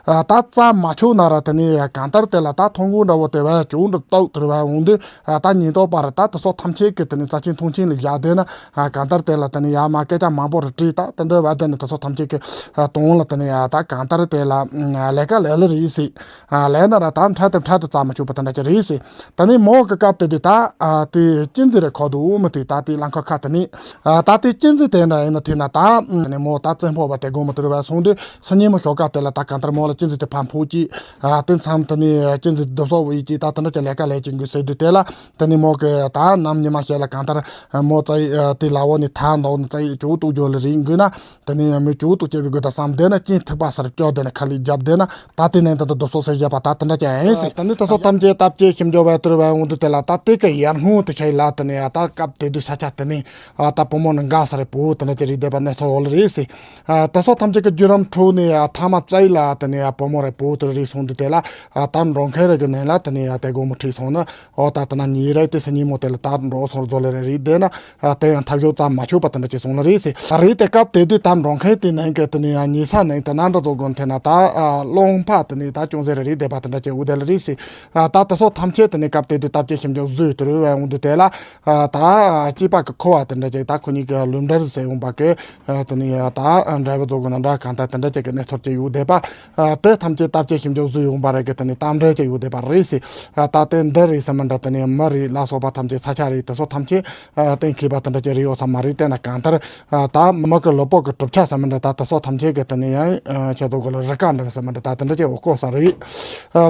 ཨ། ད་རྩ་མ་ཆོག་ན་ར་དེ་ནི་གང་ལྟར་དེ་ལ་ད་ཐོང་གུ་འདྲ་བོ་དེ་བས་ཅུང་འདྲ་ཏོག་དེ་རུ་བས་འོང་དུས། ཨ། ད་ཉེན་རྟོག་པ་ར་ད་དེ་སོ་ཐམས་ཅད་གི་དེ་ནི་རྩ་ཆེན་མཐོང་ཆེན་ལ་བཞག་དེ་ན། ཨ། གང་ལྟར་དེ་ལ་དེ་ནི་ཡ་མ་སྐད་ཆ་མང་པོ་ར་དྲིས་ད་དེ་འདྲ་བས་དེ་ནི་དེ་སོ་ཐམས་ཅད་གི། ཨ། དོང་ལ་དེ་ནི་ཡ་ད་གང་ལྟར་དེ་ལ་ལས་ཀ་ལས་ལ་རེད་སི། ཨ། ལས་ན་ར་ད་འཕྲལ་དུ་འཕྲལ་དུ་རྩ་མ་ཆོག་པ་དེ་འདྲ་ཅིག་རེད་སི། ད་ནི་མོ་གི་སྐབས་དེ་དུས་ད། ཨ། དེ་ཅི་འཛི་རེ་ཁོ་དུ་མི་དུས་ད་དེ་རླངས་འཁོར་ཁ་དེ་ནི། ཨ། ད་དེ་ཅི་འཛི་དེ་འདྲ་ཡིན་ན། དེ་ན་ད་ནས་མོ་ད་བཙན་ཕོག་པ་དེ་དགོང་མོ་དུ་རུ་བ་སོང་དུས་སང་ཉིན་མོ་ཞོགས་ཀ་དེ་ལ་ད་གང་ལྟར་མོ་ལ་ཅི་ཟིག་དེ་ཕམ་ཕུག་ཅིག་ཨ་དེ་མཚམས་དེ་ནས་ཅི་ཟིག་རྡོ་སོག་བོ་ཡིས་ཅིག་ད་དེ་འདྲ་ཅིག་ལས་ཀ་ལས་ཀྱི་འགུལ་ཟེར་དུས་དེ་ལ་དེ་ནས་མོ་གི་ད་ནམ་ཉི་མ་ཤེད་ལ་གང་ལྟར་མོ་ཙ་ཡི་དེ་ལ་འོ་ནས་ཐ་འདོག་ནས་ཙ་ཡི་ཅུ་གཏུག་རྒྱུ་ལ་རིག་འགུལ་ན། དེ་ནས་མོས་ཅུ་གཏུག་བྱས་པའི་དགོས་ད་བསམ་དེ་ན་ཅིན་ཐིགས་པ་སར་སྐྱོ་དེ་ན་ཁ་ལི་རྒྱབ་དེ་ན་ད་དེ་ནས་ད་དུ་རྡོ་སོག་ཟེར་བཞག་པ་ད་དེ་འདྲ་ཅིག་ཨེ་ཟེར། དེ་ནས་ད་སོག་ཐམས་ཅད་སྟབས་ཀྱིས་ཞིམ་འཇོག་བའི་དུར་བའི་འོང་དུས་དེ་ལ་ད་དེ་གི་ཡར་སྔོན་དུ་ཤ་ཡི་ལ་དེ་ནས་ད་སྐབས་དེ་དུས་ས་ཆ་དེ་ནས་ད་བུ་མོ་ནི་འགའ་ས་རེ་བུ་དེ་འདྲ་ཅིག་རིག་བསྡད་པ་གནས་ཚུལ་འོག་ལ་རེད་ཟེར། ད་སོག་ཐམས་ཅད་ཀྱི་བརྒྱུད་རིམ་ཁྲོད་ནས་ཐ་མ་བཙའ་ཡི་ལ་དེ་ནས་བུ་མོ་རེ་བུ་དེ་རིག་སོང་དུས་དེ་ལ་ད་འགྲོ་མཁན་རེ་གི་ནས་ལ་དེ་ནས་དེ་དགོང་མོ་ཁྲིད་སོང་ན་ཨོ་ད་དེ་ན་ཉི་རེ་དེ་སི་ཉིན་མོ་དེ་ལ་ད་འགྲོ་སོང་རྫོ་ལེ་རེ་རིག་བསྡད་ན། དེ་ཡང་ཐབས་ཤོར་ཙམ་མ་ཆོད་པ་དེ་འདྲ་ཅིག་སོང་ལ་རེད་ཟེར། རེད་དེ་སྐབས་དེ་དུས་ད་འགྲོ་མཁན་དེ་ནང་གི་དེ་ནས་ཡང་ཉེ་ས་ནས་དེ་ན་འདྲ་བཟོ་དགོན་དེ་ན་ད་སློང་ཕ་དེ་ནས་ད་ཅུང་ཟད་རེ་རེད་བསྡད་པ་དེ་འདྲ་ཅིག་འུ་དེ་ལ་རེད་ཟེར། ད་དེ་སོགས་ཐམས་ཅད་དེ་ནས་སྐབས་དེ་དུས་སྟབས་ཀྱིས་ཞིབ་འཇུག་བཟོས་དུ་རུ་བའི་འོང་དུས་དེ་ལ་ད་སྐྱེས་པ་གི་ཁོ་བ་དེ་འདྲ་ཅིག་ད་ཁོ་གཉིས་ཀྱི་ལུས་འབྲེལ་ཟེར་ཡོང་པ་གི་དེ་ནས་ད་འདྲ་བ་བཟོ་དགོན་ན་འདྲ་གང་ལྟར་དེ་འདྲ་ཅིག་གི་གནས་ཚུལ་ཅིག་འུ་བསྡད་པ། དེ་ཐམས་ཅད་སྟབས་ཀྱིས་ཞིབ་འཇུག་བཟོས་ཡོང་པ་རེད་གི་དེ་ནས་གཏམ་འདྲ་ཅིག་ཡོད་བསྡད་པ་རེད་ཟེར། ད་དེ་འདི་རེད་ཟེར་མི་འདྲ་དེ་ནས་མི་རེད་ལ་སོགས་པ་ཐམས་ཅད་ས་ཆ་རེད་དེ་སོགས་ཐམས་ཅད་གཏན་འཁེལ་བ་དེ་འདྲ་ཅིག་རེད་ཡོད་ས་མ་རེད། དེ་ན་གང་ལྟར་ད་མི་གི་ལུས་པོ་གི་གྲུབ་ཆ་ཟེར་མི་འདྲ་ད་དེ་སོགས་ཐམས་ཅད་གི་དེ་ནས་ཡང་ཆེད་དུ་གོ་ལ་རི་ཀ་འདྲ་ཟེར་མི་འདྲ་ད་དེ་འདྲ་ཅིག་འོ་གོ་ས་རེད།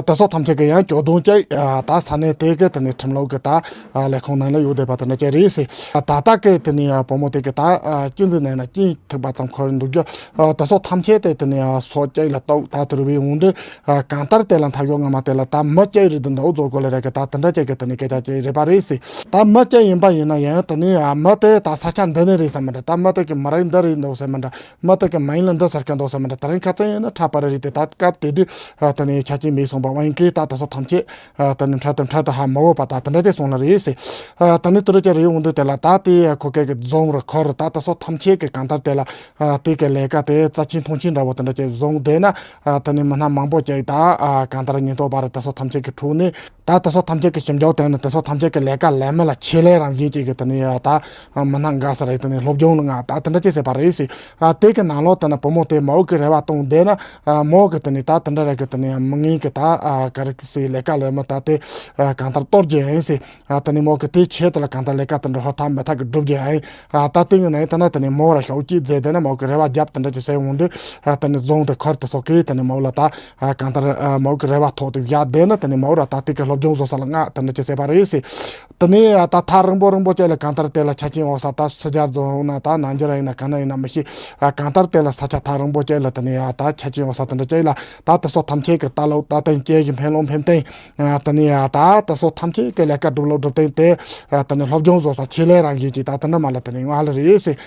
དེ་སོགས་ཐམས་ཅད་གི་ཡང་ཅོ་དུང་ཅིག་ད་ས་གནས་དེ་གི་དེ་ནས་ཁྲིམས་ལུགས་གི་ད་ལས་ཁུངས་ནང་ལ་ཡོད་བསྡད་པ་དེ་འདྲ་ཅིག་རེད་ཟེར། ད་ལྟ་གི་དེ་ནས་བུ་མོ་དེ་གི་ད་ཅི་འཛིན་ནས་ན་ཅི་ཐུག་པ་ཙམ་འཁོར་འདུག་རྒྱུ། ཨ་དེ་སོགས་ཐམས་ཅད་དེ་དེ་ནས་ཨ་སོ་སྐྱེས་ལ་གཏོགས་ད་དུར་བའི་འོང་དུས་ཨ་གང་ལྟར་དེ་ལ་འཐབ་ཡོང་ངམ་དེ་ལ་ད་མི་སྐྱེས་རིགས་དུ་འདུག་བཟོ་དགོས་ལ་རེད་གི་ད་དེ་འདྲ་ཅིག་གི་དེ་ནས་སྐད་ཆ་ཅིག་རེད་པ་རེད་ཟེར། ད་མི་སྐྱེས་ཡིན་པ་ཡིན་ན་ཡང་དེ་ནས་ཨ་མི་དེ་ད་ས་ཆ་འདི་ནས་རེད་ཟེར་མི་འདྲ། ད་མི་དེ་གི་མི་རིགས་འདི་རེད་འདུག་ཟེར་མི་འདྲ། མི་དེ་གི་མ་ཡིན་ལ་འདི་ཟེར་གི་འདུག་ཟེར་མི་འདྲ། དེ་རིང་ཁ་ཚན་ཡིན་ན་འཁྲབ་པ་རེད་རེད་དེ་ད་སྐབས་དེ་དུས་ཨ་དེ་ནས་ཆ་རྐྱེན་མེད་སོང་པ་དབང་གིས་ད་དེ་སོགས་ཐམས་ཅད། ཨ་ད་ནི་འཕྲལ་དུ་འཕྲལ་དུ་ཧ་མ་འོས་པ་ད་དེ་འདྲ་དེ་སོང་ལ་རེད་ཟེར། ཨ་ད་ནི་དུ་རུ་ཅག་རེད་འོང་དུས་དེ་ལ་ད་དེ་ཁོ་སྐད་ཀྱི་རྫོང་རུ་འཁོར་རུ་ད་ད་སོགས་ཐམས་ཅད་ཀྱི་གང་ལྟར་དེ་ལ་ཨ་དེ་གི་ལས་ཀ་དེ་རྩ་ཆེན་མཐོང་ཆེན་འདྲ་བོ་དེ་འདྲ་ཅིག་བཟུང་བསྡད་ན། ཨ་ད་ནི་མི་སྣ་མང་པོ་ཅིག་ད་ཨ་གང་ལྟར་ཉེན་རྟོག་པ་རུ་ད་སོགས་ཐམས་ཅད་ཀྱི་ཁྲོད་ནས་ད་ད་སོགས་ཐམས་ཅད་ཀྱི་ཞིབ་འཇུག་དེ་ནི་ད་སོགས་ཐམས་ཅད་ཀྱི་ལས་ཀ་ལས་མི་ལ་ཆེད་ལས་རང་བཞིན་ཅིག་གི་དེ་ནི་ཨ་ད་མི་སྣ་འགའ་ས་རེད་དེ་ནི་སློབ་སྦྱོང་ལ་ང་ད་དེ་འདྲ་ཅིག་ཟེར་བ་རེད་ཟེར། ཨ་དེ་གི་ནང་ལོགས་དེ་ནི་བུ་མོ་དེ་མའོ་གི་རེ་བ་གཏོང་བསྡད་ན། ཨ་མོ་གི་དེ་ནི་ད་དེ་འདྲ་རེད་གི་དེ་ནི་མི་ངན་གི་ད་ཨ་ག་རེ་གི་སི་ལས་ཀ་ལས་མི་ད་དེ་ཨ་གང་ལྟར་གཏོར་རྒྱུ་ཡིན་ཟེར། ཨ་དེ་ནི་མོ་གི་དེའི་ཆེད་དུ་ལ་གང་ལྟར་ལས་ཀ་དེ་འདྲ་ཧོར་ཐག་མི་ཐག་གི་སྒྲུབ་རྒྱུ་ཡིན། ཨ་ད་དེ་ངི་ནང་ད་ན་དེ་ནི་མོ་ར་ཤོག་ཅིག་མཛད་དེ་ན་མོ་གི་རེ་བ་རྒྱབ་དེ་འདྲ་ཅིག་ཟེར་འོང་དུས། ཨ་དེ་ནི་རྫོང་དེ་འཁོར་དེ་སོགས་གི་དེ་ནི་མོ་ལ་ད་ཨ་གང་ལྟར་ཨ་མོ་གི་རེ་བ་ཐོག་ཏུ་བཞག་བསྡད་ན་དེ་ནི་མོ་ར་ད་དེ་གི་སློབ་སྦྱོང་བཟོ་ས་ལ་ང་དེ་འདྲ་ཅིག་ཟེར་བ་རེད་ཟེར། དེ་ནས་ད་ཐག་རིང་པོ་རིང་པོ་ཅིག་ལ་གང་ལྟར་དེ་ལ་ཆ་རྐྱེན་འོག་ས་ད་སི་ཇར་རྫོང་ན་ད་ནང་འཇར་ཡིན་ན་ག་ན་ཡིན་ན་མི་ཤེས། གང་ལྟར་དེ་ལ་ས་ཆ་ཐག་རིང་པོ་ཅིག་ལ་དེ་ནས་ད་ཆ་རྐྱེན་འོག་ས་དེ་འདྲ་ཅིག་ལ་ད་དེ་སོགས་ཐམས་ཅད་ཀྱི་ལྟ་ལོག་ལྟ་སྟངས་སྐྱེ་བཞིན་ཕན་ལོག་ཕན་སྟངས་དེ་ནས་ད་དེ་སོགས་ཐམས་ཅད་ཀྱི་ལས་ཀ་སྒྲུབ་ལོག་སྒྲུབ་སྟངས་དེ་དེ་ནས་སློབ་སྦྱོང་བཟོ་ས་ཆེད་ལས་རང་བཞིན་གྱི་ད་དེ་འདྲ་མ་ལ་དེ་ནས་ང་ལ་རེད་ཟེར།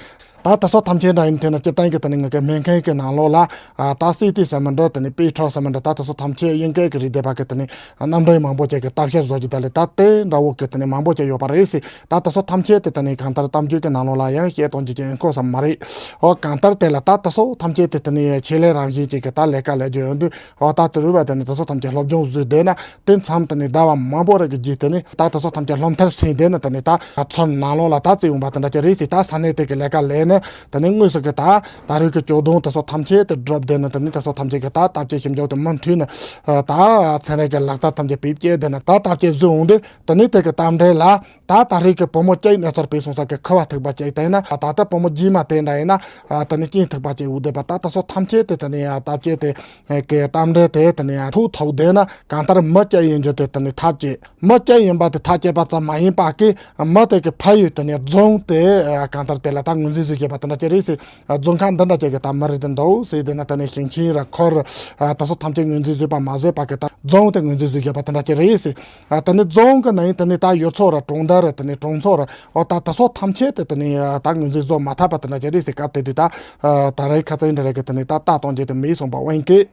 ད་དེ་སོགས་ཐམས་ཅད་འདྲ་ཡིན་དེ་ནི་སྤྱིར་བཏང་གི་དེ་ནི་ངེད་ཀྱི་སྨན་ཁང་གི་ནང་ལོགས་ལ་ཨ་ད་སི་ཏི་ཟེར་མི་འདྲ་དེ་ནི་པི་ཁྲོ་ཟེར་མི་འདྲ་ད་དེ་སོགས་ཐམས་ཅད་དབྱིན་སྐད་ཀྱི་རིགས་བསྡད་པ་གི་དེ་ནི་རྣམ་འགྲེལ་མང་པོ་ཅིག་གི་ལྟ་བཤལ་བཟོ་རྒྱུ་ད་ལས་ད་དེ་འདྲ་བོ་གི་དེ་ནི་མང་པོ་ཅིག་ཡོད་པ་རེད་ཟེར། ད་དེ་སོགས་ཐམས་ཅད་དེ་དེ་ནི་གང་ལྟར་གཏམ་རྒྱུད་ཀྱི་ནང་ལོགས་ལ་ཡང་བཤད་གཏོང་རྒྱུ་ཅིག་ཡིན་ཁོ་ས་མ་རེད། འོ་གང་ལྟར་དེ་ལ་ད་དེ་སོགས་ཐམས་ཅད་དེ་དེ་ནི་ཆེད་ལས་རང་བཞིན་ཅིག་གི་ད་ལས་ཀ་ལས་རྒྱུ་ཡོང་དུས་འོ་ད་དེ་རུ་བ་དེ་ནི་དེ་སོགས་ཐམས་ཅད་སློབ་སྦྱོང་བཟོས་བསྡད་ན། དེ་མཚམས་དེ་ནས་ཟླ་བ་མང་པོ་རེ་གི་རྗེས་དེ་ནས་ད་དེ་ཚོ་ཐམས་ཅད་སློབ་མཐར་ཕྱིན་དེ་ནས་དེ་ནས་ད་ཚོར་ནང་ལོགས་ལ་ད་བརྩི་ཡོང་པ་དེ་འདྲ་ཅིག་རེད་ཟེར། ད་ས་གནས་དེ་གི་ལས་ཀ་ལས་ནས་དེ་ནས་དངོས་སུ་གི་ད་ད་རེས་ཀྱི་ཅོ་དུང་དེ་ཚོ་ཐམས་ཅད་དེ་སྒྲུབ་དེ་ནས་དེ་ནས་དེ་ཚོ་ཐམས་ཅད་གི་ད་བརྟག་དཔྱད་ཞིབ་འཇུག་དེ་མུ་མཐུད་ནས་ད་ཚན་རིག་གི་ལག་རྩལ་ཐམས་ཅད་བེད་སྤྱད་དེ་ནས་ད་བརྟག་དཔྱད་བཟོས་འོང་དུས་དེ་ནས་དེ་གི་གཏམ་འདྲེ་ལ་ད་ད་རེས་ཀྱི་བུ་མོ་གཅིག་གནས་ཚུལ་སྤེལ་སོང་ས་གི་ཁུ་བ་ཐུག་པ་གཅིག་དེ་ན་ད་ལྟ་བུ་མོ་རྗེས་མ་དེ་འདྲ་ཡིན་ན་དེ་ནས་སྐྱིན་ཐུག་པ་གཅིག་འུ་དེ་པ་ད་དེ་ཚོ་ཐམས་ཅད་དེ་དེ་ནས་བརྟག་དཔྱད་དེ། གི་གཏམ་འདྲེ་དེ་དེ་ནས་ཐུག་ཐུག་བསྡད་ན་གང་ལྟར་མི་སྐྱ་ཡིན་རྒྱུ་དེ་དེ་ནས་ཐག་བཅད། མི་སྐྱ་ཡིན་པ་དེ་ཐག་བཅད་པ་ཙམ་མ་ཡིན་པ་གི་མི་དེ་གི་ཕ་ཡུལ་དེ་ནས་རྫོང་དེ་གང་ལྟར་དེ་ལ་ད་ངོས་འཛིན་བཟོས་བྱས་པ་དེ་འདྲ་ཅིག་རེད་ཟེར། རྫོང་ཁག་འདི་འདྲ་ཅིག་གི་ད་མི་རེད་དེ་འདུག་ཟེར་དེ་ན་དེ་ནས་ཞིང་ཆེན་ར་འཁོར་དེ་ཚོ་ཐམས་ཅད་ངོས་འཛིན་བཟོས་པ་མ་ཟད་པ་གི་ད་རྫོང་དེ་ངོས་འཛིན་བཟོས་བྱས་པ་དེ་འདྲ་ཅིག་རེད་ཟེར། དེ་ནས་རྫོང་གི་ནང་དེ་ནས་ད་ཡུལ་ཚོ་ར་གྲོང་རྡལ་ར་དེ་ནས་གྲོང་ཚོ་ར། འོ་ད་དེ་ཚོ་ཐམས་ཅད་དེ་དེ་ནས་ད་ངོས་འཛིན་བཟོ་མ་ཐུབ་པ་དེ་འདྲ་ཅིག་རེད་ཟེར། སྐབས་དེ་དུས་ད་ད་རེས་ཁ་ཚན་འདྲ་རེ་གི་དེ་ནས་ད་ལྟ་གཏོང་རྒྱུ་དེ་མེད་སོང་པ་དབང་གིས།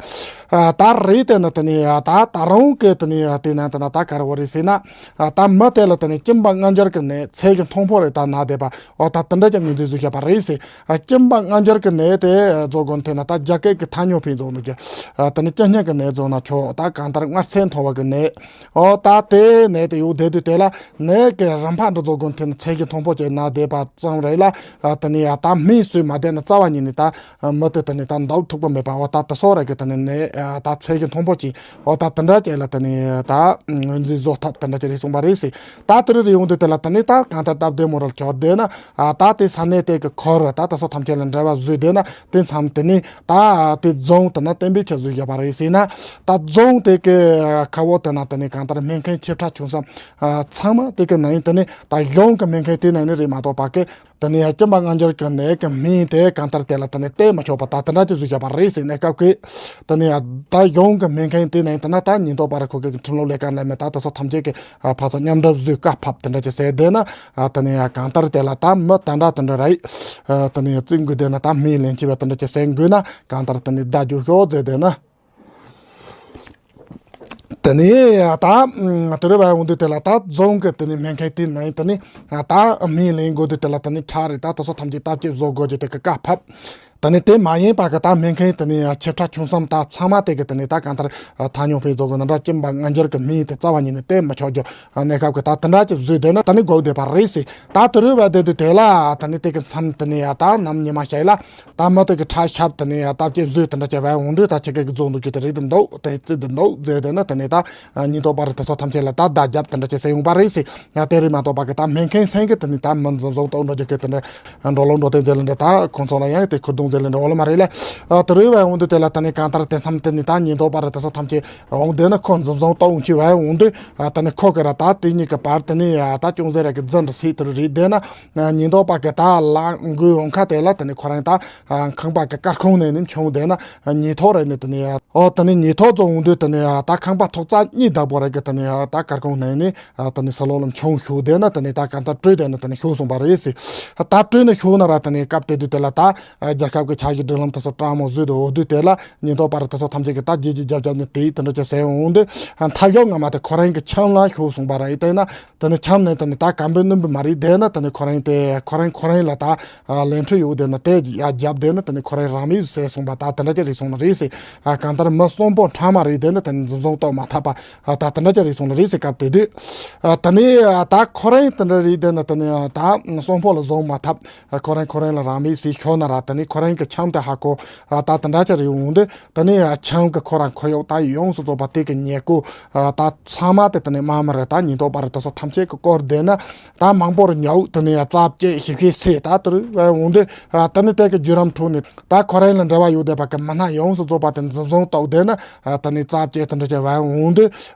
ད་རེས་དེ་ནས་དེ་ནས་ད་ད་རུང་གི་དེ་ནས་དེ་ནས་དེ་ན་ད་ག་རེ་བ་རེད་ཟེར་ན། ད་མི་དེ་ལ་དེ་ནས་གཅིན་པ་མངར་འབྱར་གི་ནད་ཚད་ཀྱི་མཐོན་པོ་རེད་ད་ན་བསྡད་པ། འོ་ད་དེ་འདྲ་ཅིག་ངོས་འཛིན་བཟོས་བཞག་པ་རེད་ཟེར། གཅིན་པ་མངར་འབྱར་གི་ནད་དེ་བཟོ་དགོས་དེ་ན་ད་རྒྱ་སྐད་ཀྱི་ཐ་སྙད་ཕན་བཟོ་འདུག་གི། དེ་ནས་གཅིན་སྙི་གི་ནད་བཟོ་ན་ཆོག་ད་གང་ལྟར་མངར་ཚད་མཐོ་བ་གི་ནད། འོ་ད་དེ་ནད་དེ་ཡོད་བསྡད་དུས་དེ་ལ་ནད་ཀྱི་རིམ་པ་འདི་ཚོ་དགོན་ཐེ་ནི་ཚད་གཞི་མཐོན་པོ་ཅིག་ན་བསྡད་པ་ཙམ་རེད་ལ། ཨ་དེ་ནས་ཡ་ད་སྨན་ཟོས་མ་བསྡད་ན་རྩ་བ་ཉིད་ནས་ད་མི་དེ་དེ་ནས་ད་འདུག་ཐུབ་པ་མེད་པ། འོ་ད་དེ་སོགས་རེད་གི་དེ་ནས་ནད་ད་ཚད་གཞི་མཐོན་པོ་ཅིག་འོ་ད་དེ་འདྲ་ཅིག་ལ་དེ་ནས་ད་ངོས་འཛིན་བཟོ་ཐབས་དེ་འདྲ་ཅིག་རེད་གསུངས་པ་རེད་ཟེར། ད་དེ་རིང་རེ་ཡོང་དུས་དེ་ལ་དེ་ནས་ད་གང་ལྟར་སྟབས་བདེ་མོ་རུ་གྱུར་བསྡད་ན། ཨ་ད་དེ་ས་གནས་དེ་གི་ འཁོར་ད་དེ་སོགས་ཐམས་ཅད་ལ་འབྲེལ་བ་བཟོས་བསྡད་ན་དེ་མཚམས་དེ་ནས་ད་དེ་རྫོང་དེ་ན་གཏན་འབེབས་ཆ་བཟོས་བཞག་པ་རེད་ཟེར་ན། ད་རྫོང་དེ་གི་ཁ་བོ་དེ་ན་དེ་ནས་གང་ལྟར་སྨན་མཁན་ཆེ་ཕྲ་ཆུང་གསུམ་ཚང་མ་དེ་གི་ནང་དེ་ནས་ད་གཞུང་གི་སྨན་མཁན་དེ་ནང་ནས་རེད་མ་གཏོགས་པ་གི། དེ་ནས་ཡང་སྐྱེ་འབའ་ལྔ་འགྱུར་གྱི་ནད་ཀྱི་སྨན་དེ་གང་ལྟར་དེ་ལ་དེ་ནས་སྟེར་མི་ཆོག་པ་ད་དེ་འདྲ་ཅིག་བཟོས་བཞག་པ་རེད་ཟེར་ནས་སྐབས་ཀྱི། དེ་ནས་ཡང་ད་གཞུང་གི་སྨན་མཁན་དེ་ནས་དེ་ན་ད་ཉེན་རྟོག་པ་ར་ཁོ་གི་ཁྲིམས་ལུགས་ལས་ཀ་ལས་མི་ད་དེ་ཚོ་ཐམས་ཅད་ཀྱི་ཕར་ཚུར་མཉམ་འབྲེལ་བཟོས་བཀའ་ཕབ་དེ་འདྲ་ཅིག་ཟེར་བསྡད་ན། དེ་ནས་ཡང་གང་ལྟར་དེ་ལ་ད་མི་དེ་འདྲ་དེ་འདྲ་རེད། དེ་ནས་བཙུན་དགོས་བསྡད་ན་ད་སྨན་ལེན་བྱས་པ་དེ་འདྲ་ཅིག་ཟེར་དགོས་ན་གང་ལྟར་དེ་ནས་བརྡ་རྒྱག་ཤོག་ཟེར་བསྡད་ན། དེ་ནས་ད་དེ་རུ་བ་འོང་དུས་དེ་ལ་ད་རྫོང་གི་དེ་ནས་སྨན་མཁན་དེ་ནས་དེ་ནས་ད་སྨན་ལེན་དགོས་དུས་དེ་ལ་དེ་ནས་ཁྲག་རེད་ད་དེ་ཚོ་ཐམས་ཅད་བརྟག་དཔྱད་བཟོ་དགོས་ཀྱི་དེ་གི་བཀའ་ཕབ། དེ་ནས་དེ་མ་ཡིན་པ་གི་ད་སྨན་མཁན་དེ་ནས་ཆེ་ཕྲ་ཆུང་གསུམ་ད་ཚང་མ་དེ་གི་དེ་ནས་ད་གང་ལྟར་ཐ་སྙད་སྤེལ་བཟོ་དགོས་ན་འདྲ་སྐྱེ་འབའ་ལྔ་འགྱུར་གི་སྨན་དེ་རྩ་བ་ཉིད་ནས་སྟེར་མི་ཆོག་རྒྱུ་གནས་སྐབས་གི་ད་དེ་འདྲ་ཅིག་བཟོས་བསྡད་ན་དེ་ནས་དགོས་བསྡད་པ་རེད་ཟེར། ད་དེ་རུ་བ་བསྡད་དུས་དེ་ལ་དེ་ནས་དེ་གི་མཚམས་དེ་ནས་ཡ་ད་ནམ་ཉི་མ་ཞིག་ལ། ད་མི་དེ་གི་ཁྲག་ཤབ་དེ་ནས་ཡང་བརྟག་དཔྱད་བཟོས་དེ་འདྲ་བྱས་པ་འོང་དུས་ད་ཁྱེད་ཀྱི་རྫོང་དུ་ཁྱེད་དེ་རིགས་དེ་འདུག་དེ་རྩིབ་དེ་འདུག་ཟེར་དེ་ནི་དེ་ནས་ད་ཉེན་རྟོག་པ་རེད་དེ་ཚོ་ཐམས་ཅད་ལ་ད་བརྡ་རྒྱབ་དེ་འདྲ་བྱས་ཟེར་ཡོང་པ་རེད་ཟེར། ཡང་དེ་རིགས་མ་གཏོགས་པ་གི་ད་སྨན་མཁན་སེང་གི་དེ་ནས་ད་མི་འཛིན་བཟུང་གཏོང་འགྲོ་རྒྱུ་གི་དེ་འདྲ་འགྲོ་ལོང་འགྲོ་དེ་མཛད་ལེ་འདྲ་ད་ཁོང་ཚོ་ལ་ཡང་དེ་ཁུར་རྡུང་མཛད་ལེ་འདྲ་འོ་ལ་མ་རེད་ལ། དེ་རུ་བ་འོང་དུས་དེ་ལ་དེ་ནས་གང་ལྟར་དེ་མཚམས་དེ་ནས་ད་ཉེན་རྟོག་པ་རེད་དེ་ཚོ་ཐམས་ཅད་འོང་དེ་ནི་ཁོ་འཛིན་བཟུང་གཏོང་ཆེ་བ་འོང་དུས་དེ་ནས་ཁོ་གི་ར་ད་དེ་གཉིས་ཀྱི་བར་དེ་ནས་ད་ཅུང་ཟད་ར་གི་རྫུན་འདྲ་སྲིད་དེ་རུ་རེད་དེ་ན། ཉེན་རྟོག་པ་གི་ད་ལ་འགུལ་འོང་ཁ་དེ་ལ་དེ་ནས་ཁོ་རང་ད་ཁང་པ་གི་སྐར་ཁུང་ནས་ནི་མཆོང་དེ་ན་ཉེན་རྟོག་རེད་ནི་དེ་ནས་ཨོ་དེ་ནས་ཉེན་རྟོག་ཚོ་འོང་དུས་དེ་ནས་ད་ཁང་པ་ཐོག་རྩ་གཉིས་བདག་པོ་རེད་གི་དེ་ནས་ད་སྐར་ཁུང་ནས་ནི་དེ་ནས་ས་ལོག་ལ་མཆོང་ཤོག་དེ་ན་དེ་ནས་ད་གང་ལྟར་བྲོས་དེ་ན་དེ་ནས་ཤོག་སོང་པ་རེད་ཟེར། ད་བྲོས་ནས་ཤོག་ན་ར་དེ་ནས་སྐབས་དེ་དུས་དེ་ལ་ད་རྒྱལ་ཁབ་ཀྱི་འཆར་གཞི་སྒྲིག་ལམ་དེ་ཚོ་སྤྲང་མོ་བཟོས་དུ་འོ་དུས་དེ་ལ་ཉེན་རྟོག་པ་ར་དེ་ཚོ་ཐམས་ཅད་ཀྱི་ད་རྗེས་ཀྱི་རྒྱབ་རྒྱབ་ནས་དེ་དེ་འདྲ་ཅིག་ཟེར་འོང་དུས་ཐབས་ཤོག་སྔ་མ་དེ་ཁོ་རང་གི་ཁྱམས་ལ་ཤོག་སོང་པ་ར་ཡིན་དེ་ན། དེ་ནི་ཁྱམས་ནས་དེ་ནི་ད་གམ་པའི་སྣུམ་པོ་མ་རེད་དེ་ན་དེ་ནི་ཁོ་རང་དེ་ཁོ་རང་ཁོ་རང་ལ་ད་ལས་འཕྲོ་ཡོད་དེ་ན་དེ་ཡ་རྒྱབ་དེ་ན་དེ་ནི་ཁོ་རང་རང་མེད་ཟེར་སོང་པ་ད་དེ་འདྲ་ཅིག་རེད་སོང་ལ་རེད་ཟེར། གང་ལྟར་མི་གསོན་པོ་ཕྲ་མ་རེད་དེ་ན་དེ་ནི་འཛིན་བཟུང་གཏོང་མ་ཐུབ་པ་ད་དེ་འདྲ་ཅིག་རེད་སོང་ལ་རེད་ཟེར་སྐབས་དེ་དུས། དེ་ནི་ད་ཁོ་རང་དེ་འདྲ་རེད་དེ་ན་དེ་ནི་ད་གསོན་པོ་ལ་བཟུང་མ་ཐུབ་ཁོ་རང་ཁོ་རང་ལ་རང་མེད་ཟེར་ཤོར་ན་ར་དེ་ནི་ཁོ་རང་གི་ཁྱམས་དེ་ཧ་གོ་ད་དེ་འདྲ་ཅིག་རེད་འོང་དུས། དེ་ནས་ཁྱམས་ཀྱི་ཁོ་རང་ཁོར་ཡུག་ད་ཡོངས་སུ་རྫོགས་པ་དེ་གི་ཉེ་ཁུལ་ད་ཚང་མ་དེ་དེ་ནས་དམག་མི་རེད་ད་ཉེན་རྟོག་པ་རེད་དེ་ཚོ་ཐམས་ཅད་ཀྱི་སྐོར་བསྡད་ན་ད་མང་པོ་རུ་ཉོག་དེ་ནས་རྩ་བཅད་ཞིབ་ཞིབ་སེ་ད་དེ་རུ་འོང་དུས་དེ་ནས་དེ་གི་བརྒྱུད་རིམ་ཁྲོད་ནས་ད་ཁོ་རང་ལ་འབྲེལ་བ་ཡོད་བསྡད་པ་གི་མི་སྣ་ཡོངས་སུ་རྫོགས་པ་དེ་འཛིན་བཟུང་གཏོང་བསྡད་ན་དེ་ནས་རྩ་བཅད་དེ་འདྲ་བྱས་པ་འོང་དུས་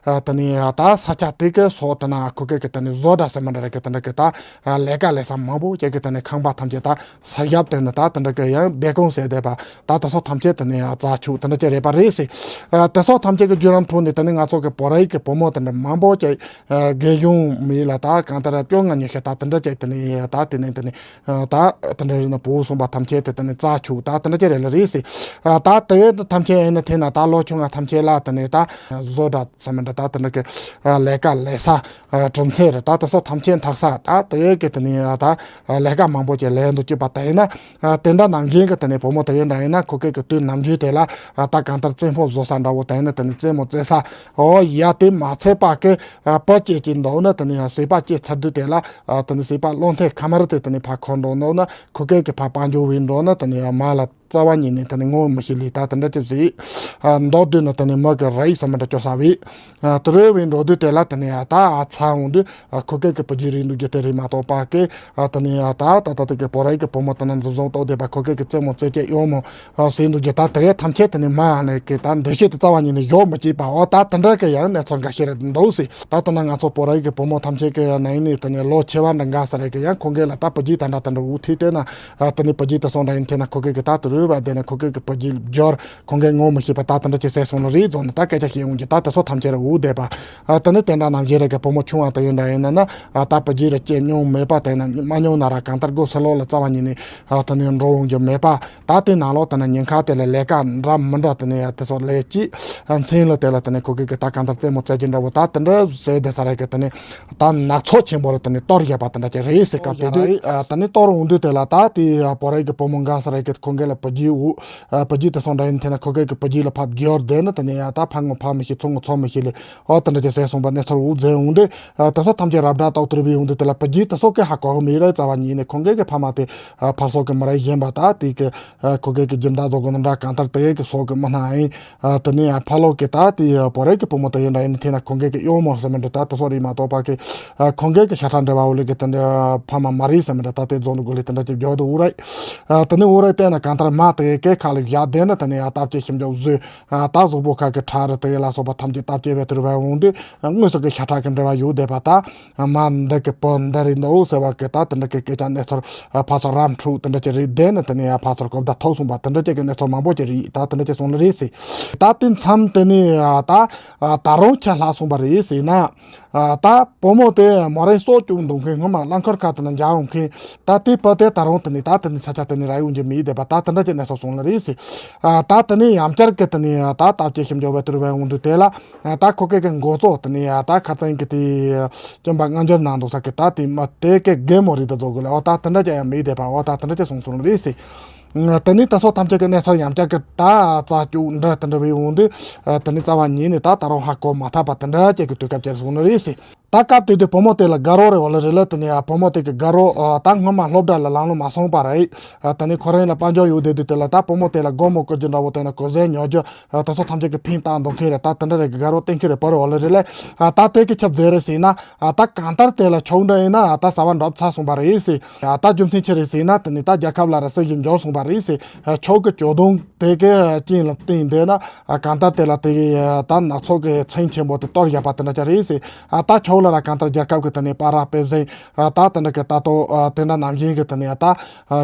དེ་ནས་ད་ས་ཆ་དེ་གི་སོགས་དེ་ན་ཁོ་གི་གི་དེ་ནས་བཟོ་གྲྭ་ཟེར་མི་འདྲ་རེད་གི་དེ་འདྲ་གི་ད་ལས་ཀ་ལས་ས་མང་པོ་ཅིག་གི་དེ་ནས་ཁང་པ་ཐམས་ཅད་ད། ས་ཞབས་དེ་ནི་ད་དེ་འདྲ་གི་ཡང་སྦས་སྐུང་ཟེར་བསྡད་པ་ད་དེ་ཚོ་ཐམས་ཅད་དེ་ནི་ཡང་རྩ་ཆུ་དེ་འདྲ་ཅིག་རེད་པ་རེད་ཟེར། ཨ་དེ་ཚོ་ཐམས་ཅད་ཀྱི་བརྒྱུད་རིམ་ཁྲོད་ནས་དེ་ནི་ང་ཚོ་གི་བོད་རིགས་ཀྱི་བུ་མོ་དེ་འདྲ་མང་པོ་ཅིག་ཨ་རྒན་གཞོན་མི་ལ་ད་གང་ལྟར་བཅོ་ལྔ་ཉི་ཤུ་ད་དེ་འདྲ་ཅིག་དེ་ནི་ད་དེ་ནི་དེ་ནི་ཨ་ད་དེ་འདྲ་རེད་ན་བུ་གསུམ་པ་ཐམས་ཅད་དེ་དེ་ནི་རྩ་ཆུ་ད་དེ་འདྲ་ཅིག་རེད་ལ་རེད་ཟེར། ཨ་ད་དེ་ཐམས་ཅད་ཡིན་ན་དེ་ན་ད་ལོ་ཆུང་ང་ཐམས་ཅད་ལ་དེ་ནི་ད་བཟོ་གྲྭ་ས་མི་འདྲ་ད་དེ་འདྲ་གི་ཨ་ལས་ཀ་ལས་ས། ཨ་གྲུབ་ཚུལ་རེད་ད་དེ་ཚོ་ཐམས་ཅད་འཐག་ས་ད་དེ་གི་དེ་ནས་ད་ལས་ཀ་མང་པོ་ཅིག་ལས་འདུག་ཅེས་པ་དེ་ཡིན་ན་དེ་འདྲ་ནང་བཞིན་གི་དེ་ནས་བུ་མོ་དེ་ཡིན་འདྲ་ཡིན་ན་ཁོ་སྐད་ཀྱི་དུས་ནམ་རྒྱུན་དེ་ལ་ད་གང་ལྟར་རྩེད་མོ་བཟོ་ས་འདྲ་བོ་དེ་ཡིན་ན་དེ་ནས་རྩེད་མོ་རྩེ་ས་ཨོ་ཡ་དེ་མ་ཚད་པ་གི་བུ་སྐྱེས་ཀྱི་འདུག་ན་དེ་ནས་ཡང་སྲིད་པ་སྐྱེས་ཚར་དུས་དེ་ལ་དེ་ནས་སྲིད་པ་བློ་མཐུན་ཁ་མར་དེ་དེ་ནས་ཕ་འཁོར་འགྲོ་འདུག་ན་ཁོ་སྐད་ཀྱི་ཕ་དཔལ་འབྱོར་བའི་འགྲོ་ན་དེ་ནས་ཡང་མ་ལ། རྩ་བ་ཉིད་ནས་དེ་ནི་ངོ་མི་ཤེས་ལེ་ད་དེ་འདྲ་ཅིག་ཟིག་མདོར་བསྡུས་ན་དེ་ནི་མི་གི་ར་ཡིག་ཟེར་མི་འདྲ་སྐྱོ་ས་བས། དེ་རེ་བའི་འགྲོ་དུས་དེ་ལ་དེ་ནི་ད་ཨ་ཚ་འོང་དུས་ཁོ་སྐད་ཀྱི་བུ་རྒྱུད་རིག་འདུག་རྒྱུ་དེ་རེད་མ་གཏོགས་པ་ཀི་དེ་ནི་ད་ད་ད་དེ་གི་བོད་ར་ཡིག་གི་བུ་མོ་དེ་ན་འཛིན་བཟུང་གཏོགས་བསྡད་པ་ཁོ་སྐད་ཀྱི་རྩེད་མོ་རྩེ་སྐྱེས་ཡོང་མོ་ཟེར་འདུག་རྒྱུ་ད་དེ་གའི་ཐམས་ཅད་དེ་ནི་མ་ནས་ཀི་ད་འདུ་ཤེས་དེ་རྩ་བ་ཉིད་ནས་ཡོད་མི་བྱེད་པ་འོ་ད་དེ་འདྲ་གི་ཡང་གནས་ཚུལ་འགའ་ཤས་རེད་འདུག་ཟེར། ད་ལྟ་ན་ང་ཚོ་བོད་ར་ཡིག་གི་བུ་མོ་ཐམས་ཅད་ཀྱི་ནང་ནས་དེ་ནི་ལོ་ཆེ་བ་འདྲ་འགའ་ས་རེད་ཀི་ཡང་ཁོང་གི་ལ་ད་བུ་རྒྱུད་ད་འདྲ་དེ་འདྲ་འུ་ཐིག་བལྟས་ན། ཨ་དེ་ནས་བུ་རྒྱུད་དེ་སོང་འདྲ་ཡིན་དེ་ན་ཁོ་སྐད་ཀྱི་ད་དུ་རུ་བ་དེ་ནས་ཁོ་སྐད་ཀྱི་བུ་རྒྱུད་སྦྱོར་ཁོང་གིས་ངོ་མི་ཤེས་པ་ད་དེ་འདྲ་ཅིག་ཟེར་སོང་ལ་རེད་རྫོགས་ནས་ད་སྐད་ཆ་བཤད་འོང་གི་ད་དེ་སོགས་ཐམས་ཅད་ར་འུ་བསྡད་པ། ཨ་དེ་ནས་དེ་འདྲ་ནམ་ཞིག་རེ་གི་བུ་མོ་ཆུང་བ་དེ་ཡིན་འདྲ་ཡིན་ན་ན་ཨ་ད་བུ་རྒྱུད་ར་སྐྱེས་མྱོང་མེད་པ་དེ་ན་མ་མྱོང་ན་ར་གང་ལྟར་སྒོ་ས་ལོག་ལ་རྩ་བ་ཉིད་ནས་ཨ་དེ་ནས་འགྲོ་འོང་རྒྱུ་མེད་པ་ད་དེ་ནང་ལོགས་དེ་ན་ཉེན་ཁ་དེ་ལ་ལས་ཀ་འདྲ་མི་འདྲ་དེ་ནས་ཨ་དེ་སོགས་ལས་ཀྱིས་ཨ་མཚན་ལ་དེ་ལ་དེ་ནས་ཁོ་སྐད་ཀྱི་ད་གང་ལྟར་རྩེད་མོ་རྩེ་རྒྱུ་འདྲ་བོ་ད་དེ་འདྲ་ཟེར་བསྡད་ས་རེད་གི་དེ་ནས། ད་ནག་ཚོགས་ཆེན་པོ་རུ་དེ་ནས་གཏོར་བཞག་པ་དེ་འདྲ་ཅིག་རེད་ཟེར་སྐབས་དེ་དུས་ཨ་དེ་ནས་གཏོར་འོང་དུས་དེ་ལ་ད་དེ་བོད་རིགས་ཀྱི་བུ་མོ་འགའ་ས་རེད་ཀྱི་ཁོང་གི་ལ་ བུ་རྒྱུད་འུ། ཨ་བུ་རྒྱུད་དེ་སོང་འདྲ་ཡིན་དེ་ན་ཁོ་གེ་གི་བུ་རྒྱུད་ལ་ཕབ་རྒྱུར་དེ་ནི་དེ་ནས་ཡ་ད་ཕར་ངོ་ཕར་མི་ཤེས་ཚུར་ངོ་ཚུར་མི་ཤེས་ལེ། ཨོ་དེ་འདྲ་ཅིག་ཟེར་སོང་པ་གནས་ཚུལ་འུ་ཟེར་འོང་དུས། ཨ་དེ་ཚོ་ཐམས་ཅད་རབ་བསྒྲགས་ཏོག་ཏུ་རུ་བའི་འོང་དུས་དེ་ལ་བུ་རྒྱུད་དེ་ཚོ་གི་ཧ་གོ་གི་མེད་རེད། རྩ་བ་ཉིད་ནས་ཁོང་གེ་གི་ཕ་མ་དེ་ཨ་ཕར་ཚོ་གི་མི་རེད། གཞན་པ་ད་དེ་གི་ཨ་ཁོ་གེ་གི་སྦྱིན་བདག་བཟོ་གི་ནི་འདྲ་གང་ལྟར་དེ་གེ་གི་ཚོ་གི་མི་སྣ་ཡིན། ཨ་དེ་ནས་ཨ་ཕ་ལོག་གི་ད་དེ་བོད་རིགས་ཀྱི་བུ་མོ་དེ་ཡིན་འདྲ་ཡིན་ནི་དེ་ན་ཁོང་གེ་གི་གཡོག་མོ་ཟེར་མི་འདྲ་ད་དེ་ཚོ་རེད་མ་གཏོགས་པ་གི་ཨ་ཁོང་གེ་གི་ཤ་ཁྲག་འབྲེལ་བ་འོ་ལེ་གི་དེ་འདྲ་ཕ་མ་མ་རེད་ཟེར་མི་འདྲ་ད་དེ་རྫོང་དུ་དགོས་ལེ་དེ་འདྲ་ཅིག་བརྗོད་དུ་འུ་རེད། ཨ་དེ་ནས་འུ་རེད་བལྟས་ན་གང་ལྟར་མ་དེ་གེ་ཁ་ལ་བཞག་བསྡད་ན་དེ་ནས་ཨ་སྟབས་ཀྱིས་ཤིན་ཅང་བཟོས། ཨ་ད་གཟུགས་པོ་ཁ་གི་ཁྲག་རེད་དེ་ལ་སོགས་པ་ཐམས་ཅད་སྟབས་ཀྱིས་བས་དུར་བས་འོང་དུས་དངོས་སུ་གི་ཤ་ཁྲག་གི་འབྲེལ་བ་ཡོད་བསྡད་པ་ད་མ་འདི་གི་བུ་འདི་རེད་འདུག་ཟེར་བ་གི་ད་དེ་འདྲ་གི་སྐད་ཆ་གནས་ཚུལ་ཕར་ཚུར་རམ་འཁྲུག་དེ་འདྲ་ཅིག་རེད་བསྡད་ན་དེ་ནས་ཡ་ཕར་ཚུར་གོ་བརྡ་ཐོབ་སོང་པ་དེ་འདྲ་ཅིག་གི་གནས་ཚུལ་མང་པོ་ཅིག་རེད། ད་དེ་འདྲ་ཅིག་སོང་ནི་རེད་ཟེར། ད་དེ་མཚམས་དེ་ནས་ཨ་ད་ཨ་ད་རུང་ཆ་ལྷག་སོང་པ་རེད་ཟེར་ན། ཨ་ད་བུ་མོ་དེ་མོ་རང་སྲོག་སྐྱོབ་འདུག་མཁན་སྔོན་མ་རླངས་འཁོར་ཁ་དེ་ན་འཇག་འོང་མཁན་ད་དེ་བུ་དེ་ད་རུང་དེ་ནས་ད་དེ་ནས་ས་ཆ་དེ་ནས་ར་ཡོང་རྒྱུ་མེད་བསྡད་པ་ད་དེ་འདྲ་ཅིག་གནས་ཚུལ་སོང་ནི་རེད་ཟེར། ཨ་ད་དེ་ནས་ཡང་བསྐྱར་གི་དེ་ནས་ད་སྟབས་ཀྱིས་ཤིན་ཅང་བས་དུར་བས་འོང་དུས་དེ་ལ་ཨ་ད་ཁོ་གེ་གི་འགོ་གཙོ་དེ་ནས་ཨ་ད་ཁ་སང་གི་དེ་སྐྱོན་པ་སྔ་འགྱུར་ནང་འདུག་ས་གི་ད་དེ་མ་དེ་གི་རྒན་མོ་རེད་ད་རྫོགས་དགོས་ལ་ཨོ་ད་དེ་འདྲ་ཅིག་ཡང་མེད་བསྡད་པ་ཨོ་ད་དེ་འདྲ་ཅིག་སོང་སོང་ནི་རེད་ཟེར། དེ་ནས་ད་སོ་ཐམས་ཅད་ཀྱི་གནས་ཚུལ་ཡང་བསྐྱར་གྱི་ད་རྩ་བཅུག་འདྲ་དེ་འདྲ་བའི་འོང་དུས། དེ་ནས་རྩ་བ་ཉིད་ནས་ད་ད་རུང་ཧ་གོ་མ་ཐག་པ་དེ་འདྲ་ཅིག་གི་དུས་སྐབས་ཅིག་སོང་ནི་རེད་ཟེར། ད་སྐབས་དེ་དུས་བུ་མོ་དེ་ལ་དགའ་རོགས་རེད་འོ་ལེ་རེད་ལ་དེ་ནས་ཡ་བུ་མོ་དེ་གི་དགའ་རོགས་ད་སྔོན་མ་སློབ་གྲྭ་ལ་ལམ་ལྷོང་མ་སོང་པ་རེད། དེ་ནས་ཁོ་རང་ལ་དཔལ་འབྱོར་ཡོད་བསྡད་དུས་དེ་ལ་ད་བུ་མོ་དེ་ལ་སྒོར་མོ་བསྐུར་རྒྱུ་འདྲ་བོ་དེ་ནས་གོས་ཟས་ཉོ་རྒྱུ་ད་སོ་ཐམས་ཅད་ཀྱི་ཕན་བཏགས་འདུག་མཁན་རེད། ད་དེ་འདྲ་རེད་གི་དགའ་རོགས་བསྟེན་མཁན་རེད་བུ་རེད་འོ་ལེ་རེད་ལ། ད་དེ་གི་ཆི་ཟེར་རེད་ཟེར་ན། ཨ་ད་གང་ལྟར་དེ་ལ་ཆོག་འདྲ་ཡིན་ན་ཨ་ད་བྱ་བ་འགྲུབ་ཚར་སོང་པ་རེད་ཟེར། ཨ་ད་རྒྱུ་མཚན་ཅི་རེད་ཟེར་ན་དེ་ནི་ད་རྒྱལ་ཁབ་ལ་ར་སྲིད་ཞི་འབྱོར་སོང་པ་རེད་ཟེར། ཨ་ཆོག་གི་ཇོ་བདུན་དེ་གི་རྐྱེན་ལ་བརྟེན་བསྡད་ན་ཨ་གང་ལྟར་དེ་ལ་དེ་གི་ད་ནག་ཚོགས་ཀྱི་མཚན་ཆེན་པོ་དེ་གཏོར་བཞག་པ་དེ་འདྲ་ཅིག་རེད་ཟེར། ཨ་ད་ཆོག་ལ་ར་གང་ལྟར་རྒྱལ་ཁབ་ཀྱི་དེ་ནི་པར་ར་དཔེ་བཟང་ཨ་ད་དེ་འདྲ་གི་ད་ལྟོ་ཨ་དེ་འདྲ་ནམ་བཞིན་གི་དེ་ནི་ཨ་ད་ཨ་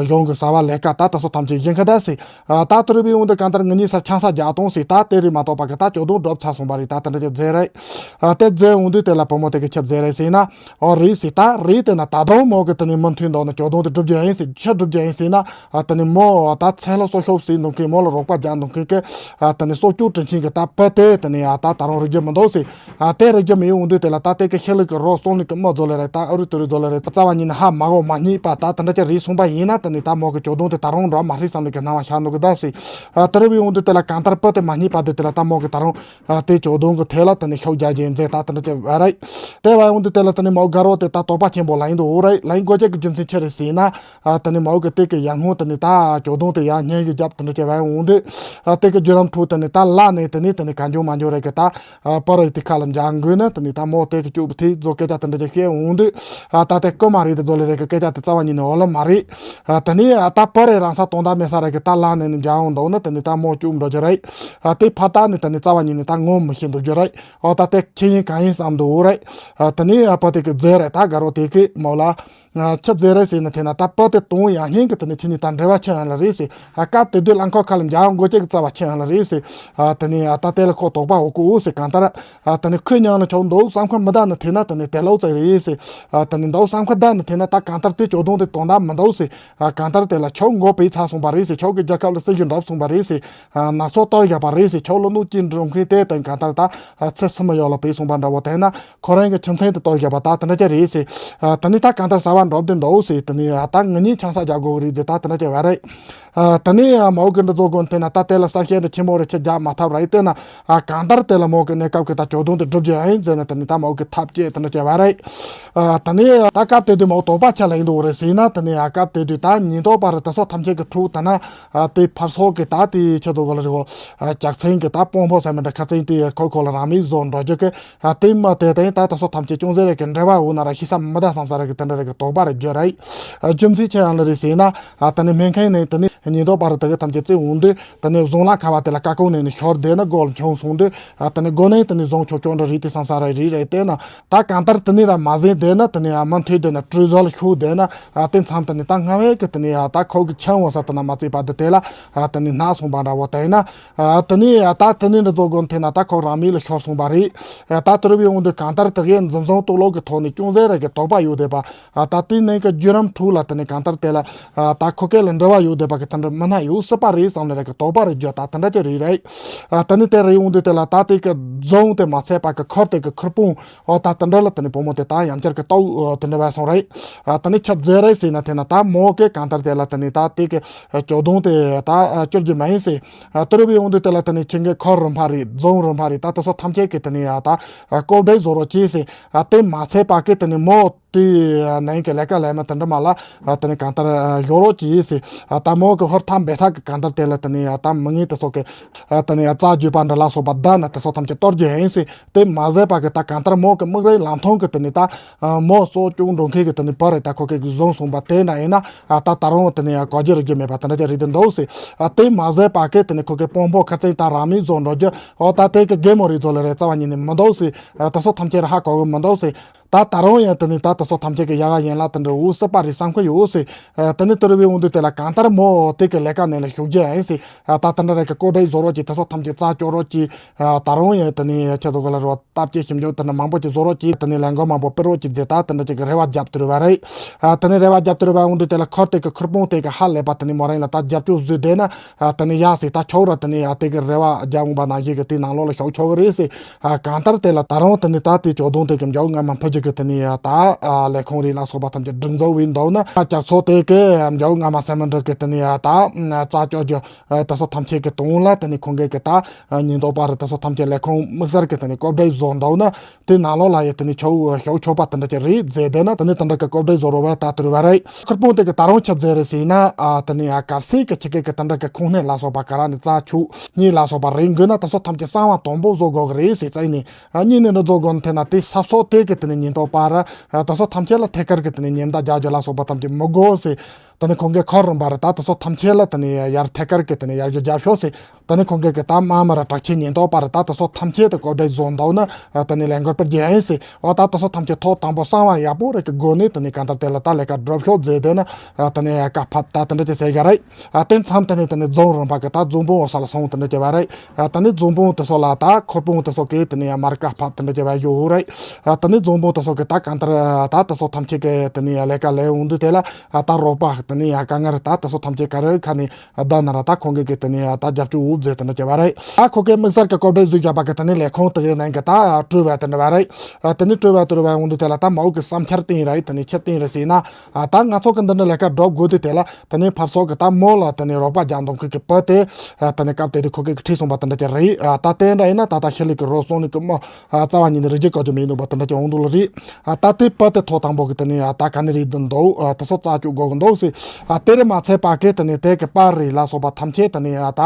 གཞུང་གི་བྱ་བ་ལས་ཀ་ད་ད་སོ་ཐམས་ཅད་ཡིན་གི་ད་ཟེར། ཨ་ད་དེ་རུ་བའི་འོང་དུས་གང་ལྟར་ངེད་གཉིས་སར་ཆང་ས་རྒྱག་གཏོང་ཟེར། ད་དེ་རེད་མ་གཏོགས་པ་གི་ད་ཇོ་བདུན་འགྲུབ་ཚར་སོང་པ་རེད། ད་དེ་འདྲ་ཅིག་མཛད་རེད། ཨ་དེ་མཛད་འོང་དུས་དེ་ལ་བུ་མོ་དེ་གི་ཆི་མཛད་རེད་ཟེར་ན། ཨོ་རེད་ཟེར། ད་རེད་དེ་ན་ད་དུང་མོ་གི་དེ་ནས་མུ་མཐུད་འདུག་ན་ཇོ་བདུན་དེ་སྒྲུབ་རྒྱུ་ཡིན་ཟེར། ཆི་སྒྲུབ་རྒྱུ་ཡིན་ཟེར་ན། ཨ་དེ་ནས་མོ་ད་ཚེ་ལོ་སོ་ཤོབ་ཟེར་འདུག་མཁན་མོ་ལ་རོགས་པ་རྒྱག་འདུག་མཁན་གི་ཨ་དེ་ནས་སྲོག་སྐྱོབ་དྲིན་ཆེན་གི་ད་བུ་དེ་དེ་ནས་ཨ་ད་ད་རུང་རིག་རྒྱུ་མི་འདུག་ཟེར། ཨ་དེ་རིག་རྒྱུ་མེད་འོང་དུས་དེ་ལ་ད་དེ་གི་ཤི་ལུག་གི་རོ་སོང་ལུག་གི་མི་ཚོ་ལ་རེད། ད་ཨ་རུ་ཏུ་རུ་ཚོ་ལ་རེད། རྩ་བ་ཉིད་ནས་ཧ་མ་གོ་མ་རྙེད་པ་ད་དེ་འདྲ་ཅིག་རེད་སོང་པ་ཡིན་ན་དེ་ནས་ད་མོ་གི་ཇོ་བདུན་དེ་ད་རུང་འགྲོ་མ་ཧྲི་བསམ་ལུག་གི་སྣང་བ་ཤར་འདུག་གི་ད་ཟེར། ཨ་དེ་རུ་བའི་འོང་དུས་དེ་ལ་གང་ལྟར་བུ་དེ་མ་རྙེད་པ་དེ་དེ་ལ་ད་མོ་གི་ད་རུང་ཨ་དེ་ཇོ་བདུན་གི་ཐད་ལ་དེ་ནས་ཤོབ་རྒྱག་རྒྱུ་མཛད། ད་དེ་འདྲ་ཅིག་བ་རེད། དེ་བ་འོང་དུས་དེ་ལ་དེ་ནས་མོ་དགའ་རོགས་དེ་ད་དོགས་པ་ཆེན་པོ་ལ་ཡིན་འདུག་འོ་རེད། ལ་ཡིན་དགོས་ཅེས་ཀྱི་རྒྱུ་མཚན་ཆི་རེད་ཟེར་ན། ཨ་དེ་ནས་མོ་གི་དེ་གི་ཡར་སྔོན་དེ་ནས་ད་ཇོ་བདུན་དེ་ཡར་བརྙན་གྱི་རྒྱབ་དེ་འདྲ་ཅིག་བ་འོང་དུས། ཨ་དེ་གི་བརྒྱུད་རིམ་ཁྲོད་དེ་ནས་ད་ལ་ནས་དེ་ནས་དེ་ནས་གང་བྱུང་མང་བྱུང་རེད་གི་ད། ཨ་པར་རིས་དེ་ཁ་ལ་འཇག་དགོས་ན་དེ་ནས་ད་མོ་དེ་གི་སྐྱུག་པ་དེ་ཚོ་སྐད་ཆ་དེ་འདྲ་ཅིག་བཤད་འོང་དུས། ཨ་ད་དེ་རྐུན་མ་རེད་དེ་ཚོ་ལ་རེད་གི་སྐད་ཆ་དེ་རྩ་བ་ཉིད་ནས་འོ་ལོ་མ་རེད། ཨ་དེ་ནས་ཨ་ད་པར་རིས་རང་ས་དོན་དག་མེད་ས་རེད་གི་ད་ལ་ནས་ནས་འཇག་འོང་འདུག་ན་དེ་ནས་ད་མོ་སྐྱུག་འགྲོ་རྒྱུ་རེད། ཨ་དེ་ཕར་ད་ནས་དེ་ནས་རྩ་བ་ཉིད་ནས་ད་ངོ་མི་ཤེས་འདུག་རྒྱུ་རེད། ཨོ་ད་དེ་ཁྱེད་ཡིན་གང་ཡིན་བསམ་འདུག་འོ་རེད། ཨ་དེ་ནས་ཨ་པ་དེ་གི་མཛད་རེད། ད་དགའ་རོགས་དེ་གི་མོ་ལ། ཨ་ཆི་མཛད་རེད་ཟེར་ན་དེ་ན་ད་པར་དེ་གཏོང་ཡང་ཧེང་གི་དེ་ནས་ཁྱེད་གཉིས་ད་འབྲེལ་བ་ཆི་ཡང་ལ་རེད་ཟེར། ཨ་སྐབས་དེ་དུས་རླངས་འཁོར་ཁ་ལ་འཇག་འོང་དགོས་ཅེས་ཀྱི་རྩ་བ་ཆི་ཡང་ལ་རེད་ཟེར། ཨ་དེ་ནས་ཨ་ད་དེ་ལ་ཁོ་དོགས་པ་འོ་གི་འོ་ཟེར། གང་ལྟར་ཨ་དེ་ནས་ཁོས་མྱང་ལ་ཆོག་འདུག་བསམ་ཁ་མི་བདག་ནི་དེ་ན་དེ་ནས་དེ་ལོག་ཙེ་རེད་ཟེར། ཨ་དེ་ནས་འདུག་བསམ་ཁ་བདག་ནི་དེ་ན་ད་གང་ལྟར་དེ་ཇོ་བདུན་དེ་དོན་དག་མི་འདུག་ཟེར། ཨ་གང་ལྟར་དེ་ལ་ཆོག་འགོ་པས་ཚར་སོང་པ་རེད་ཟེར། ཆོག་གི་རྒྱལ་ཁབ་ལ་སྲིད་ཞུ་འགྲུབ་སོང་པ་རེད་ཟེར། ཨ་ནག་ཚོགས་གཏོར་བཞག་པ་རེད་ཟེར། ཆོག་ལོ་ནུག་ཅིག་འགྲོ་མཁན་དེ་དང་གང་ལྟར་ད་ཨ་ཚེ་སྲིད་མི་ཡོག་ལ་པས་སོང་པ་འདྲ་བོ་དེ་ན། ཁོ་རང་གི་ཁྱིམ་མཚེས་དེ་གཏོར་བཞག་པ་ད་དེ་འདྲ་ཅིག་རེད་ཟེར། ཨ་དེ་ནས་ད་གང་ལྟར་གསར་བ་འགྲོ་བདེ་འདུག་ཟེར། དེ་ནས་ཨ་ད་ང་གཉིས་ཆང་ས་རྒྱག་དགོས་རེད་ཟེར། ད་དེ་འདྲ་ཅིག་བ་རེད། ཨ་དེ་ནས་ཨ་མའོ་གི་འདི་ཚོ་དགོན་དེ་ན་ད་དེ་ལ་གསལ་བཤད་འདྲ་ཆེན་མོ་རེ་ཆེ་རྒྱག་མ་ཐུབ་ར་ཡི་དེ་ན། ཨ་གང་ལྟར་དེ་ལ་མོ་གི་གནས་སྐབས་ཀྱི་ད་ཇོ་བདུན་དེ་སྒྲུབ་རྒྱུ་ཡིན་ཟེར་ན། དེ་ནས་ད་མོ་གི་ཐབས་ཅེས་དེ་འདྲ་ཅིག་བ་རེད། ཨ་དེ་ནས་ད་སྐབས་དེ་དུས་མོ་དོགས་པ་ཆ་ལ་ཡིན་འདུག་རེད་ཟེར་ན། དེ་ནས་ཨ་སྐབས་དེ་དུས་ད་ཉེན་རྟོག་པ་རེ་དེ་ཚོ་ཐམས་ཅད་ཀྱི་ཁྲུག་ད་ན། ཨ་དེ་ཕར་ཚོགས་ཀྱི་ད་དེ་ཆེད་དུ་གོ་ལ་རི་བོ་ཨ་ལྕགས་ཚན་གྱི་ད་དཔོན་པོ་ཟེར་མི་འདྲ་ཁ་ཚན་དེ་ཁོ་ཁོ་ལ་རང་མིག་བཟོ་འགྲོ་རྒྱུ་གི་ཨ་དེ་མ་དེ་དེ་ད་ད་སོ་ཐམས་ཅད་ཅུང་ཟད་རེ་གི་འབྲེལ་བ་འོ་ན་ར་ཤི་ས་མི་ད་བསམ་ས་རེ་གི་དེ་འདྲ་རེ་གི་དོགས་པ་རེ་བརྗོད་ར་ཡི། ཨ་རྒྱུ་མཚན་ཆེ་ཡང་ལ་རེ་ཟེར་ན། ཨ་དེ་ནས་སྨན་ཁང་ནས་དེ་ནས་ཉེན་རྟོག་པ་རེ་དེ་གི་ཐམས་ཅད་བཙལ་འོང་དུས། དེ་ནས་བཟུང་ལ་ཁ་བ་དེ་ལ་ཀ་ཀོ་ནས་ནི་ཤོར་བསྡད་ན་མགོ་ལ་མཆོང་སོང་དུས། ཨ་དེ་ནས་མགོ་ནས་དེ་ནས་བཟུང་ཆོག་ཆོག་འདྲ་རེད་དེ་བསམ་ས་ར་རེད་རེད་དེ་ན། ད་གང་ལྟར་དེ་ནས་ར་མ་ཟིན་བསྡད་ན། དེ་ནས་ཨ་མ་མཐུད་བསྡད་ན་གྲོས་བཟོ་ལ་ཤུགས་བསྡད་ན། ཨ་དེ་མཚམས་དེ་ནས་ད་སྔ་བས་གི་དེ་ནས་ཨ་ད་ཁོ་གི་ཆང་འོ་ས་དེ་ན་མ་བརྩིས་པ་དེ་དེ་ལ་ཨ་དེ་ནས་ན་སོང་པ་འདྲ་བོ་དེ་ན། ཨ་དེ་ནས་ཨ་ད་དེ་ནས་འདི་ཚོ་དགོན་དེ་ན་ད་ཁོ་རང་མིག་ལ་ཤོར་སོང་པ་རེད། ཨ་ད་དེ་རུ་བའི་འོང་དུས་གང་ལྟར་དེ་གའི་འཛིན་བཟུང་གཏུག་ལོག་གི་ཐོག་ནས་ཅུང་ཟད་རེ་གི་དོགས་པ་ཡོད་བསྡད་པ། ཨ་ད་ དེ་ནས་ཀྱི་བརྒྱུད་རིམ་དྲུག་ལ་དེ་ནས་གང་ལྟར་དེ་ལ་ཨ་ད་ཁོ་སྐད་ལ་འབྲེལ་བ་ཡོད་བསྡད་པ་གི་དེ་འདྲ་མི་སྣ་ཡོད་སྲིད་པ་རེད་བསམ་ནས་རེད་གི་དོགས་པ་རེ་རྒྱུ་ད་དེ་འདྲ་ཅིག་རེད་རེད། ཨ་དེ་ནས་དེ་རེད་འོང་དུས་དེ་ལ་ད་དེ་གི་རྫོང་དེ་མ་ཚད་པ་གི་ཁུལ་དེ་གི་ཁུལ་དཔོན་ཨོ་ད་དེ་འདྲ་ལ་དེ་ནས་བུ་མོ་དེ་ད་ཡང་བསྐྱར་གི་ལྟ་བུ་དེ་འདྲ་བས་སོང་རེད། ཨ་དེ་ནས་ཆི་ཟེར་རེད་ཟེར་ན་དེ་ན་ད་མོ་གི་གང་ལྟར་དེ་ལ་དེ་ནས་ད་དེ་གི་ཇོ་བདུན་དེ་ད་བཅུར་རྒྱུ་མ་ཡིན་ཟེར། ཨ་དེ་རེད་འོང་དུས་དེ་ལ་དེ་ནས་ཁྱེད་ཀྱི་ཁུལ་རིམ་པ་རེད་རྫོང་རིམ་པ་རེད་ད་དེ་ཚོ་ཐམས་ཅད་གི་དེ་ནས་ཨ་ད་ཨ་གོ་བརྡ་བཟོ་རོགས་གྱིས་ཟེར། ཨ་དེ་མ་ཚད་པ་གི་དེ་ནས་མོ་དེ་ནང་གི་ལས་ཀ་ལས་མི་དེ་འདྲ་མ་ལ་ཨ་དེ་ནས་གང་ལྟར་ཨ་ཡོ་རོགས་ཀྱིས་ཟེར། ཨ་ད་མོ་གི་ཧོར་ཐག་འབད་ཐག་གི་གང་ལྟར་དེ་ལ་དེ་ནས་ཨ་ད་མི་ངན་དེ་ཚོ་གི་ཨ་དེ་ནས་ཨ་རྩ་རྒྱུས་པ་འདྲ་ལ་སོགས་པ་བདའ་ན་དེ་ཚོ་ཐམས་ཅད་གཏོར་རྒྱུ་ཡིན་ཟེར། དེ་མ་ཟད་པ་གི་ད་གང་ལྟར་མོ་གི་དམིགས་རིམ་ལམ་ཐོང་གི་དེ་ནས་ད་ཨ་མོ་གསོ་སྐྱོང་འགྲོ་མཁན་གི་དེ་ནས་བུ་རེད་ད་ཁོ་གི་བཟུང་སོང་པ་དེ་འདྲ་ཡིན་ན་ཨ་ད་ད་རུང་དེ་ནས་ཨ་གོ་རྒྱུ་རིག་རྒྱུ་མེད་པ་དེ་འདྲ་ཅིག་རེད་དེ་འདུག་ཟེར། ཨ་དེ་མ་ཟད་པ་གི་དེ་ནས་ཁོ་གི་དཔོན་པོ་ཁ་ཚན་ད་རང་མིང་བཟོ་འགྲོ་རྒྱུ་ཨོ་ད་དེ་གི་རྒན་མོ་རེད་བཟོ་ལ་རེད་རྩ་བ་ཉིད་ནས་མི་འདུག་ཟེར། ཨ་དེ་ཚོ་ཐམས་ཅད་ར་ཧ་གོ་གི་མི་འདུག་ཟེར། ད་ད་རུང་ཡང་དེ་ནས་ད་དེ་ཚོ་ཐམས་ཅད་ཀྱི་ཡ་ག་ཡན་ལག་དེ་འདྲ་འོ་སྲིད་པ་རེད་བསམ་གི་ཡོད་ཟེར། ཨ་དེ་ནས་དེ་རུ་བའི་འོང་དུས་དེ་ལ་གང་ལྟར་མོ་དེ་གི་ལས་ཀ་ནང་ལ་ཞུགས་རྒྱུ་ཡིན་ཟེར། ཨ་ད་དེ་འདྲ་རེད་གི་ཀོ་བྲེ་བཟོ་རོགས་ཀྱིས་དེ་ཚོ་ཐམས་ཅད་རྩ་སྐྱོར་རོགས་ཀྱིས། ཨ་ད་རུང་ཡང་དེ་ནས་ཁྱེད་ཚོ་གི་ལ་རོགས་བརྟག་དཔྱད་ཞིབ་འཇུག་དེ་འདྲ་མང་པོ་ཅིག་བཟོ་རོགས་ཀྱིས་དེ་ནས་ལས་འགུལ་མང་པོ་སྤེལ་རོགས་ཀྱིས་ཟེར་ད་དེ་འདྲ་ཅིག་གི་རེ་བ་བརྒྱབ་དེ་རུ་བ་རེད། ཨ་དེ་ནས་རེ་བ་བརྒྱབ་དེ་རུ་བ་འོང་དུས་དེ་ལ་ཁུལ་དེ་གི་ཁུལ་དཔོན་དེ་གི་ཧ་ལས་པ་དེ་ནས་མོ་རང་ལ་ད་རྒྱབ་སྐྱོར་བཟོས་བསྡད་ན། ཨ་དེ་ནས་ཡ་ཟེར་ད་ཆོག་ར་དེ་ནས་ཨ་དེ་གི་རེ་བ་རྒྱབ་འོང་པ་ནང་བཞིན་གི་དེ་ནང་ལོགས་ལ་ཞུགས་ཆོག་གི་རེད་ཟེར། ཨ་གང་ལྟར་དེ་ལ་ད་རུང་དེ་ནས་ད་དེ་ཇོ་བདུན་དེ་གི་མཇལ་ང་མ་ཕུད་རྒྱུ་གི་དེ་ནས་ཨ་ད་ཨ་ལས་ཁུངས་རིགས་ལ་སོགས་པ་ཐམས་ཅད་སྒྲིག་འཛུགས་འོས་འདུག་ན་ཨ་ལྕགས་ཚོ་དེ་གི་མཇལ་ང་མ་སེ་མི་འགྲིག་གི་དེ་ནས་ཨ་ད་རྩ་སྐྱོར་རྒྱུ་ཨ་དེ་ཚོ་ཐམས་ཅད་གི་དོན་ལ་དེ་ནས་ཁོང་གི་གི་ད་ཨ་ཉེན་རྟོག་པ་ར་དེ་ཚོ་ཐམས་ཅད་ལས་ཁུངས་དམིགས་བསལ་གི་དེ་ནས་ཀོ་བྲེ་བཟོ་འདུག་ན། དེ་ནང་ལོགས་ལ་ཡ་དེ་ནས་ཆོག་ཞུགས་ཆོག་པ་དེ་འདྲ་ཅིག་རེད་ཟེར་བསྡད་ན་དེ་ནས་དེ་འདྲ་གི་ཀོ་བྲེ་བཟོ་རོགས་བ་ད་དེ་རུ་བ་རེད། ཁུལ་དཔོན་དེ་གི་ད་རུང་ཆི་ཟེར་རེད་ཟེར་ན་ཨ་དེ་ནས་ཨ་གལ་སྲིད་གི་ཁྱེད་ཀྱི་གི་དེ་འདྲ་གི་ཁུངས་སྣེ་ལ་སོགས་པ་ག་ར་ནས་རྩ་ཆུ་གཉིས་ལ་སོགས་པ་རེད་དགོས་ན་དེ་ཚོ་ཐམས་ཅད་གསང་བ་དམ་པོ་བཟོ་དགོས་གི་རེད་ཟེར་རྩ་ནས་ཨ་གཉིས་ནས་འདྲ་བཟོ་དགོས་ན་དེ་ན་དེ་ས་སོགས་དེ་གི་དེ་ནས་ཉེན་རྟོག་པ་ར་ཨ་དེ་ཚོ་ཐམས་ཅད་ལ་ཐད་ཀར་གི་དེ་ནས་ཉེན་བརྡ་རྒྱག་རྒྱུ་ལ་སོགས་པ་ཐམས་ཅད་མི་དགོས་ཟེར། དེ་ནས་ཁོང་གིས་ཁུལ་རིམ་པ་ར་ད་དེ་ཚོ་ཐམས་ཅད་ལ་དེ་ནས་ཡར་ཐད་ཀར་གི་དེ་ནས་ཡར་རྒྱས་རྒྱབ་ཤོག་ཟེར། དེ་ནས་ཁོང་གིས་གི་ད་དམག་མི་ར་དྲག་ཆས་ཉེན་རྟོག་པ་ར་ད་དེ་ཚོ་ཐམས་ཅད་དུ་ཀོ་བྲེ་བཟོ་འདུག་ན་དེ་ནས་ལས་འགུལ་སྤེལ་རྒྱུ་ཡིན་ཟེར། འོ་ད་དེ་ཚོ་ཐམས་ཅད་ཐོག་དང་པོ་གསང་བ་ཡག་པོ་རེ་གི་སྒོ་ནས་དེ་ནས་གང་ལྟར་དེ་ལ་ད་ལས་ཀ་སྒྲུབ་ཤོག་ཟེར་དེ་ནས་དེ་ནས་བཀའ་ཕབ་ད་དེ་འདྲ་ཅིག་ཟེར་གི་རེད། དེ་མཚམས་དེ་ནས་དེ་ནས་རྫོང་རིམ་པ་གི་ད་རྫོང་དཔོན་འོ་ས་ལ་སོང་དེ་འདྲ་ཅིག་བ་རེད། དེ་ནས་རྫོང་དཔོན་དེ་ཚོ་ལ་ད་ཁུལ་དཔོན་དེ་ཚོ་གིས་དེ་ནས་མར་བཀའ་ཕབ་དེ་འདྲ་ཅིག་བ་ཡོད་རེད། དེ་ནས་རྫོང་དཔོན་དེ་ཚོ་གིས་ད་གང་ལྟར་ད་དེ་ཚོ་ཐམས་ཅད་གི་དེ་ནས་ལས་ཀ་ལས་འོང་དུས་དེ་ལ་ད་རོགས་པ་དེ་ནས་དཀའ་ངལ་ད་དེ་ཚོ་ཐམས་ཅད་ག་རེ་ཁ་ནས། ད་ན་ར་ད་ཁོང་གི་གི་དེ་ནས་ད་རྒྱབ་སྐྱོར་འོག་མཛད་དེ་འདྲ་བྱས་པ་རེད། ད་ཁོ་གི་དམིགས་བསལ་གི་ཀོ་བྲེ་བཟོས་བཞག་པ་གི་དེ་ནས་ལས་ཁུངས་དེ་གི་ནང་གི་ད་སྤྲུལ་བ་དེ་འདྲ་བ་རེད། དེ་ནས་སྤྲུལ་བ་དེ་འདྲ་བ་འོང་དུས་དེ་ལ་ད་མ་འོག་གི་བསམ་འཆར་བཏིང་རེད། དེ་ནས་ཆི་བཏིང་རེད་ཟེར་ན། ད་ང་ཚོ་གི་འདི་འདྲ་ལས་ཀ་སྒྲུབ་དགོས་དུས་དེ་ལ་དེ་ནས་ཕར་ཚོགས་གི་ད་མོ་ལ་དེ་ནས་རོགས་པ་རྒྱག་འདོད་ཁུལ་གི་བུ་དེ་དེ་ནས་སྐབས་དེ་དུས་ཁོ་གི་ཁྲིད་སོང་པ་དེ་འདྲ་ཅིག་རེད། ད་དེ་འདྲ་ཡིན་ན་ད་ད་ཤི་ལི་གི་རོ་སོང་ནི་གི་མོ། རྩ་བ་ཉིད་ནས་རིག་རྒྱུ་བཀོད་རྒྱུ་མེད་འདུག་པ་དེ་འདྲ་ཅིག་འོང་འདུག་ལ་རེད། ད་དེ་བར་དེ་ཐོག་དང་པོ་གི་དེ་ནས་ད་ག་ནས་རེད་འདུག་ད་སོ་རྩ་བཅུག་དགོས་གི་འདུག་ཟེར། དེ་རེད་མ་ཚད་པ་གི་དེ་ནས་དེ་གི་པར་རེད་ལ་སོགས་པ་ཐམས་ཅད་དེ་ནས་ད་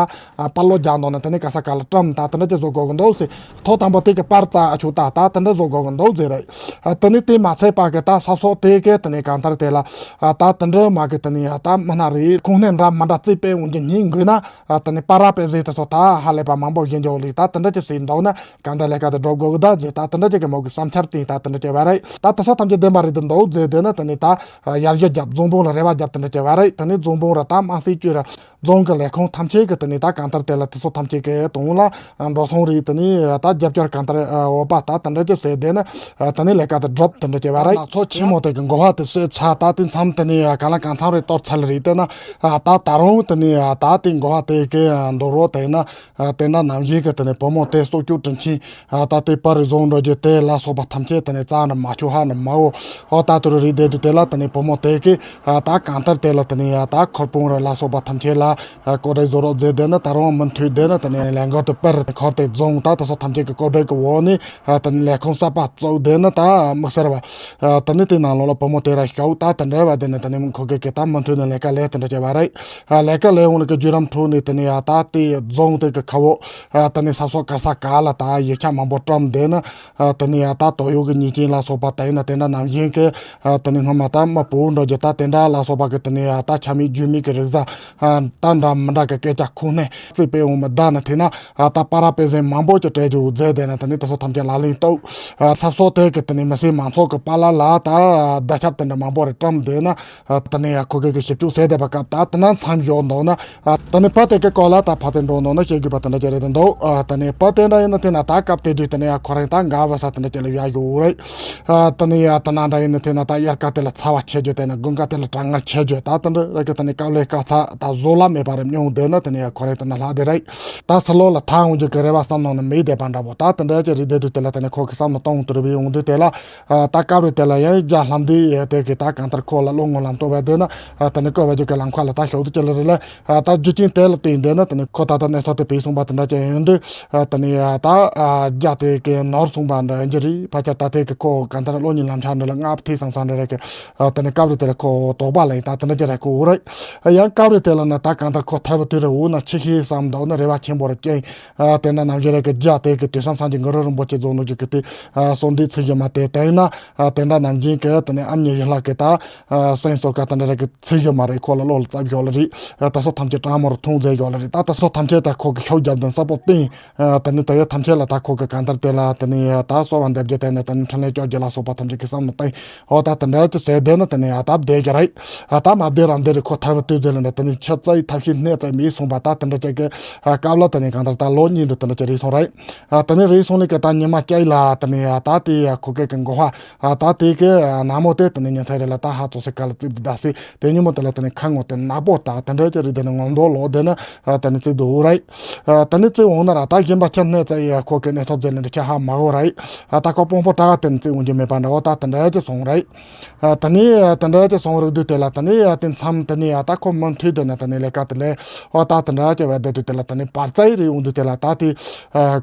པར་ལོ་རྒྱག་འདུག་ན་དེ་ནས་ག་ས་ག་ལ་བཀྲམ་ད་དེ་འདྲ་ཅིག་བཟོ་དགོས་གི་འདུག་ཟེར། ཐོག་དང་པོ་དེ་གི་པར་རྩ་ཨ་ཆུ་ད་ད་དེ་འདྲ་བཟོ་དགོས་གི་འདུག་ཟེར་རེད། དེ་ནས་དེ་མ་ཚད་པ་གི་ད་ས་སོགས་དེ་གི་དེ་ནས་གང་ལྟར་དེ་ལ་ད་དེ་འདྲ་མ་གི་དེ་ནས་ད་མི་སྣ་རེད་ཁུངས་སྣེ་འདྲ་མི་འདྲ་རྩིས་སྤེལ་འོང་རྒྱུ་ཉིན་དགོས་ན། ཨ་དེ་ནས་པར་ར་དཔེ་བཟོས་དེ་ཚོ་ད་ཧ་ལས་པ་མང་པོ་བཞིན་འཇོག་ལས་ད་དེ་འདྲ་ཅིག་བཟོས་འདུག་ན་གང་འདྲ་ལས་ཀ་དེ་སྒྲུབ་དགོས་གི་ད་ཟེར་ད་དེ་འདྲ་ཅིག་གི་མོ་གི་བསམ་འཆར་བཏིང་ད་དེ་འདྲ་ཅིག་བ་རེད། ད་དེ་ཚོ་ཐམས་ཅད་བདེན་པ་རེད་དུ་འདུག་ཟེར་དེ་ནི་དེ་ནས་ད་ཡར་རྒྱས་རྒྱབ་རྫོང་དཔོན་ལ་རེ་བ་རྒྱབ་དེ་འདྲ་ཅིག་བ་རེད། དེ་ནས་རྫོང་དཔོན་ར་ད་དམངས་སྲིད་ཅུས་ར་རྫོང་གི་ལས་ཁུངས་ཐམས་ཅད་གི་དེ་ནས་ད་གང་ལྟར་དེ་ལ་དེ་ཚོ་ཐམས་ཅད་གི་དོན་ལ་འགྲོ་སོང་རེད། དེ་ནས་ད་རྒྱབ་སྐྱོར་གང་ལྟར་འོས་པ་ད་དེ་འདྲ་ཅིག་བཟོས་དེ་ནི་དེ་ནས་ལས་ཀ་དེ་སྒྲུབ་དེ་འདྲ་ཅིག་བ་རེད། ད་ནག་ཚོ་ཆེན་མོ་དེ་གི་འགོ་བ་དེ་བཟོས་ཚར་ད་དེ་མཚམས་དེ་ནས་གང་ལ་གང་འཚམ་རེ་གཏོར་ཚར་རེད་དེ་ན། ད་ད་རུང་དེ་ནས་ད་དེ་འགོ་བ་དེ་གི་འདུག་རོགས་དེ་ན། ཨ་དེ་འདྲ་ནང་བཞིན་གྱི་དེ་ནས་བུ་མོ་དེ་སྲོག་སྐྱོབ་དྲིན་ཆེན། ཨ་ད་དེ་པར་རེ་བཟུང་འགྲོ་རྒྱུ་དེ་ལ་སོགས་པ་ཐམས་ཅད་དེ་ནས་རྩ་ནས་མ་ཆོག་ཧ་ནས་མ་འོ། ཨོ་ད་དུ་རུ་རིགས་དེ་དུ་དེ་ལ་དེ་ནས་བུ་མོ་དེ་གི་ཨ་ད་གང་ལྟར་དེ་ལ་དེ་ནས་ཨ་ད་ཁོར་སྤུན་ར་ལ་སོགས་པ་ཐམས་ཅད་ལ་ཨ་ཀོ་བྲེ་བཟོ་རོགས་མཛད་དེ་ནི་ད་རུང་མུ་མཐུད་དེ་ནི་དེ་ནས་ལས་འགུལ་དུ་པར་ཁོར་དེ་བཟུང་ད་དེ་ཚོ་ཐམས་ཅད་ཀྱི་ཀོ་བྲེ་གི་འོག་ནས་ཨ་དེ་ནས་ལས་ཁུངས་གསར་པ་བཙུགས་དེ་ནི་ད་དམིགས་བསལ་བ་ཨ་དེ་ནི་དེ་ནང་ལོགས་ལ་བུ་མོ་དེ་ར་ཞོག་ད་དེ་འདྲ་བ་དེ་ནས་དེ་ནས་ཁོ་གི་གི་ད་མུ་མཐུད་ནས་ལས་ཀ་ལས་དེ་འདྲ་བྱས་བ་རེད། ཨ་ལས་ཀ་ལས་འོང་ལ་གི་བརྒྱུད་རིམ་ཁྲོད་ནས་དེ་ནས་ཡ་ད་དེ་རྫོང་དེ་གི་ཁ་བོ། ཨ་དེ་ནས་ས་སོགས་ག་ས་ག་ལ་ད་ཡིག་ཆ་མང་པོ་བཀྲམ་བསྡད་ན། ཨ་དེ་ནས་ཡ་ད་དོགས་ཡོད་གི་ཉེས་ཅན་ལ་སོགས་པ་དེ་ཡིན་ན་དེ་འདྲ་ནང་བཞིན་གི། ཨ་དེ་ནས་སྔོན་མ་ད་མི་བུ་འགྲོ་རྒྱུ་ད་དེ་འདྲ་ལ་སོགས་པ་གི། དེ་ནས་ད་ཆ་མེད་རྒྱུས་མེད་ཀྱི་རིག་གཞུང་ད་འདྲ་མི་འདྲ་གི་སྐད་ཆ་ཁུངས་སྣེ་རྩིས་སྤེལ་འོང་མི་བདག་ནི་དེ་ན་ད་པ་ར་དཔེ་ཟན་མང་པོ་ཅིག་སྤྲད་རྒྱུ་མཛད་དེ་ན། དེ་ནས་དེ་ཚོ་ཐམས་ཅད་ལག་ལེན་བསྟར། ཚབ་སོ་དེ་གི་དེ་ནས་མི་སེར་མང་ཚོགས་ཀྱི་པཱ་ལགས་ལ་ད་བརྡ་ཁྱབ་དེ་འདྲ་མང་པོ་རེ་བཀྲམ་བསྡད་ན། དེ་ནས་ཁོ་གི་གི་ཞིབ་འཇུག་ཟེར་བསྡད་པ་སྐབས་ད་དེ་ན་མཚམས་བཞག་འདུག་ན། དེ་ནས་བུ་དེ་གི་སྐོར་ལ་ད་ཕར་ཚུར་འགྲོ་འདུག་ན་བཤད་དགོས་པ་དེ་འདྲ་ཅིག་རེད་འདུག་དེ་ནས་བུ་དེ་འདྲ་ཡིན་ན་དེ་ན་ད་སྐབས་དེ་དུས་དེ་ནས་ཁོ་རང་ད་དགའ་བ་ས་དེ་འདྲ་ཅིག་ལ་བཞག་ཡོད་རེད། དེ་ནས་ཡ་དེ་ན་འདྲ་ཡིན་ན་དེ་ན་ད་དབྱར་ཁ་དེ་ལ་ཚ་བ་ཆེ་རྒྱུ་དེ་ན་དགུན་ཁ་དེ་ལ་གྲང་ངར་ཆེ་རྒྱུ་ད་དེ་འདྲ་རེད་གི། དེ་ནས་སྐབས་ལས་སྐབས་ཚ་ད་བཟོ་ལ་མེད་པ་རེད་སྙམ་བསྡད་ན། དེ་ནས་ཁོ་རང་དེ་ན་ལྷག་བསྡད་རེད། ད་ཕྱི་ལོགས་ལ་ཐར་འོང་རྒྱུ་གི་རེ་བ་བསམ་ནང་ན་མེད་བསྡད་པ་འདྲ་པོ། ད་དེ་འདྲ་ཅིག་རེད་བསྡད་དུས་དེ་ལ་དེ་ནས་ཁོ་གི་བསམ་ནང་གཏོང་དུ་རེ་བའི་འོང་དུས་དེ་ལ་ད་སྐབས་རེ་དེ་ལ་ཡང་རྒྱ་ལྷམ་འདི་དེ་གི་ད་གང་ལྟར་ཁོ་ལ་བློ་ངོ་ལམ་སྟོན་པ་བསྡད་ན། དེ་ནས་བསྐོ་བ་རྒྱུ་གི་ལམ་ཁ་ལ་ད་ཞོག་དུས་ཅི་ལ་རེད་ལ། ད་རྒྱུ་རྐྱེན་དེ་ལ་བརྟེན་བསྡད་ན་དེ་ནས་ཁོ་ད་ལྟ་གནས་ཚུལ་དེ་བྱས་སོང་པ་དེ་འདྲ་ཅིག་ཡིན་དུས། དེ་ནས་ད་རྒྱ་དེ་གི་ནོར་སོང་པ་འདྲ་ཡིན་གྱི་རེད། ཕལ་ཆེར་ད་དེ་གི་ཁོ་གང་ལྟར་བློ་ཉིད་ལམ་ཁ་འདྲ་ལ་སྔ་ཕོ་ཐེ་སང་སང་འདྲ་རེད་གི། དེ་ནས་སྐབས་རེ་དེ་ལ་ཁོ་དོགས་པ་ལ་ཡིན་ད་དེ་འདྲ་ཅིག་རེད་གོ་རེད། ཡང་སྐབས་རེ་དེ་ལ་ན་ད་གང་ལྟར་ཁོ་ཐར་བ་དུས་རེ་འོ་ན་ཆི་ཤེས་བསམ་འདུག་ན་རེ་བ་ཆེན་པོ་རེ་བསྐྱེད། དེ་འདྲ་ནང་བཞིན་རེད་གི། རྒྱ་དེ་གི་དུས་བསམ་སངས་རྒྱས་གུ་རུ་རིན་པོ་ཆེ་རྫོགས་ནོ་རྒྱུ་གི་དེ་གསོལ་འདེབས་ཚིག་བཞི་མ་དེ་བསྟན་ན། དེ་འདྲ་ནང་བཞིན་གི་དེ་ནས་ཨ་མྱེས་ཡུལ་ལྷ་གི་ད་སེམས་གསོ་ག་དེ་འདྲ་རེད་གི། ཚིག་བཞི་མ་རེད་ཁོ་ལ་བློ་ལ་བཙབ་ཡོད་ལ་རེད། ད་སོ་ཐམས་ཅད་དྲང་མོར་མཐོང་མཛད་ཡོད་ལ་རེད། ད་ད་སོ་ཐམས་ཅད་ད་ཁོ་གི་ཤུགས་རྒྱབ་འདུན་གསལ་པོ་བསྟན། དེ་ནས་ད་ཡོད་ཐམས་ཅད་ལ་ད་ཁོ་གི་གང་ལྟར་དེ་ལ་དེ་ནས་ད་གསོལ་བ་འདེབས་རྒྱུ་དེ་ནས་དེ་ནས་འཕྲིན་ལས་བཅོ་བརྒྱད་ལ་སོགས་པ་ཐམས་ཅད་གི་བསམ་བློ་བཏང་། འོ་ད་དེ་འདྲ་ཅིག་ཟེར་བསྡད་ན་དེ་ནས་ད་བསྡད་རྒྱུ་རེད། ད་མ་བསྡད་ར་འདི་རེད། ཁོ་ཐར་བ་དུས་ཚོད་ལ་འདྲ་དེ་ནས་ཆུ་བཙའི་ཐབས་ཤེས་སྣེ་བཙའ་མེད་སོང་པ། ད་དེ་འདྲ་ཅིག་གི་སྐབས་ལ་དེ་ནས་གང་ལྟར་ད་ལོ་གཉིས་འདྲ་དེ་འདྲ་ཅིག་རེད་སོང་རེད། དེ་ནས་རེད་སོང་ནས་གི་ད་ཉི་མ་བཅུ་ལ་དེ་ནས་ད་དེ་ཁོ་གི་གི་མགོ་བ། ད་དེ་གི་ན་མོ་དེ་དེ་ནས་ཉིན་མཚན་རེ་ལ་ད་ཧ་ཙོ་སེ་ག་ལ་རྩིབ་དེ་ད་སེ་དེ་ཉིན་མོ་དེ་ལ་དེ་ནས་ཁ་ངོ་དེ་ནག་པོ་ད་དེ་འདྲ་ཅིག་རེད། དེ་ནས་ངོ་མདོག་ལོག་དེ་ནས་དེ་ནས་རྩིབ་དུ་འུ་རེད། དེ་ནས་རྩིབ་འོང་ན་ར་ད་གཞན་པ་ཁྱི་སྣེ་བཙའ་ཡི་ཁོ་གི་གནས་ཚུལ་ཟེར་ནས་འདི་ཁྱི་ཧ་མ་གོ་རེད། ད་ཁོ་དཔོན་པོ་གྲྭ་བ་དེ་ནས་རྩིབ་འོང་རྒྱུ་མེད་པ་འདྲ་བོ་ད་དེ་འདྲ་ཅིག་སོང་རེད། དེ་ནས་དེ་འདྲ་ཅིག་སོང་རེད་དུས་དེ་ལ་དེ་ནས་དེ་མཚམས་དེ་ནས་ད་ཁོ་མུ་མཐུད་དེ་ན་དེ་ནས་ལས་ཀ་དེ་ལས་འོ་ད་དེ་འདྲ་ཅིག་བས་བསྡད་དུས་དེ་ལ་དེ་ནས་བར་བཙའ་ཡི་རེད་འོང་དུས་དེ་ལ་ད་དེ།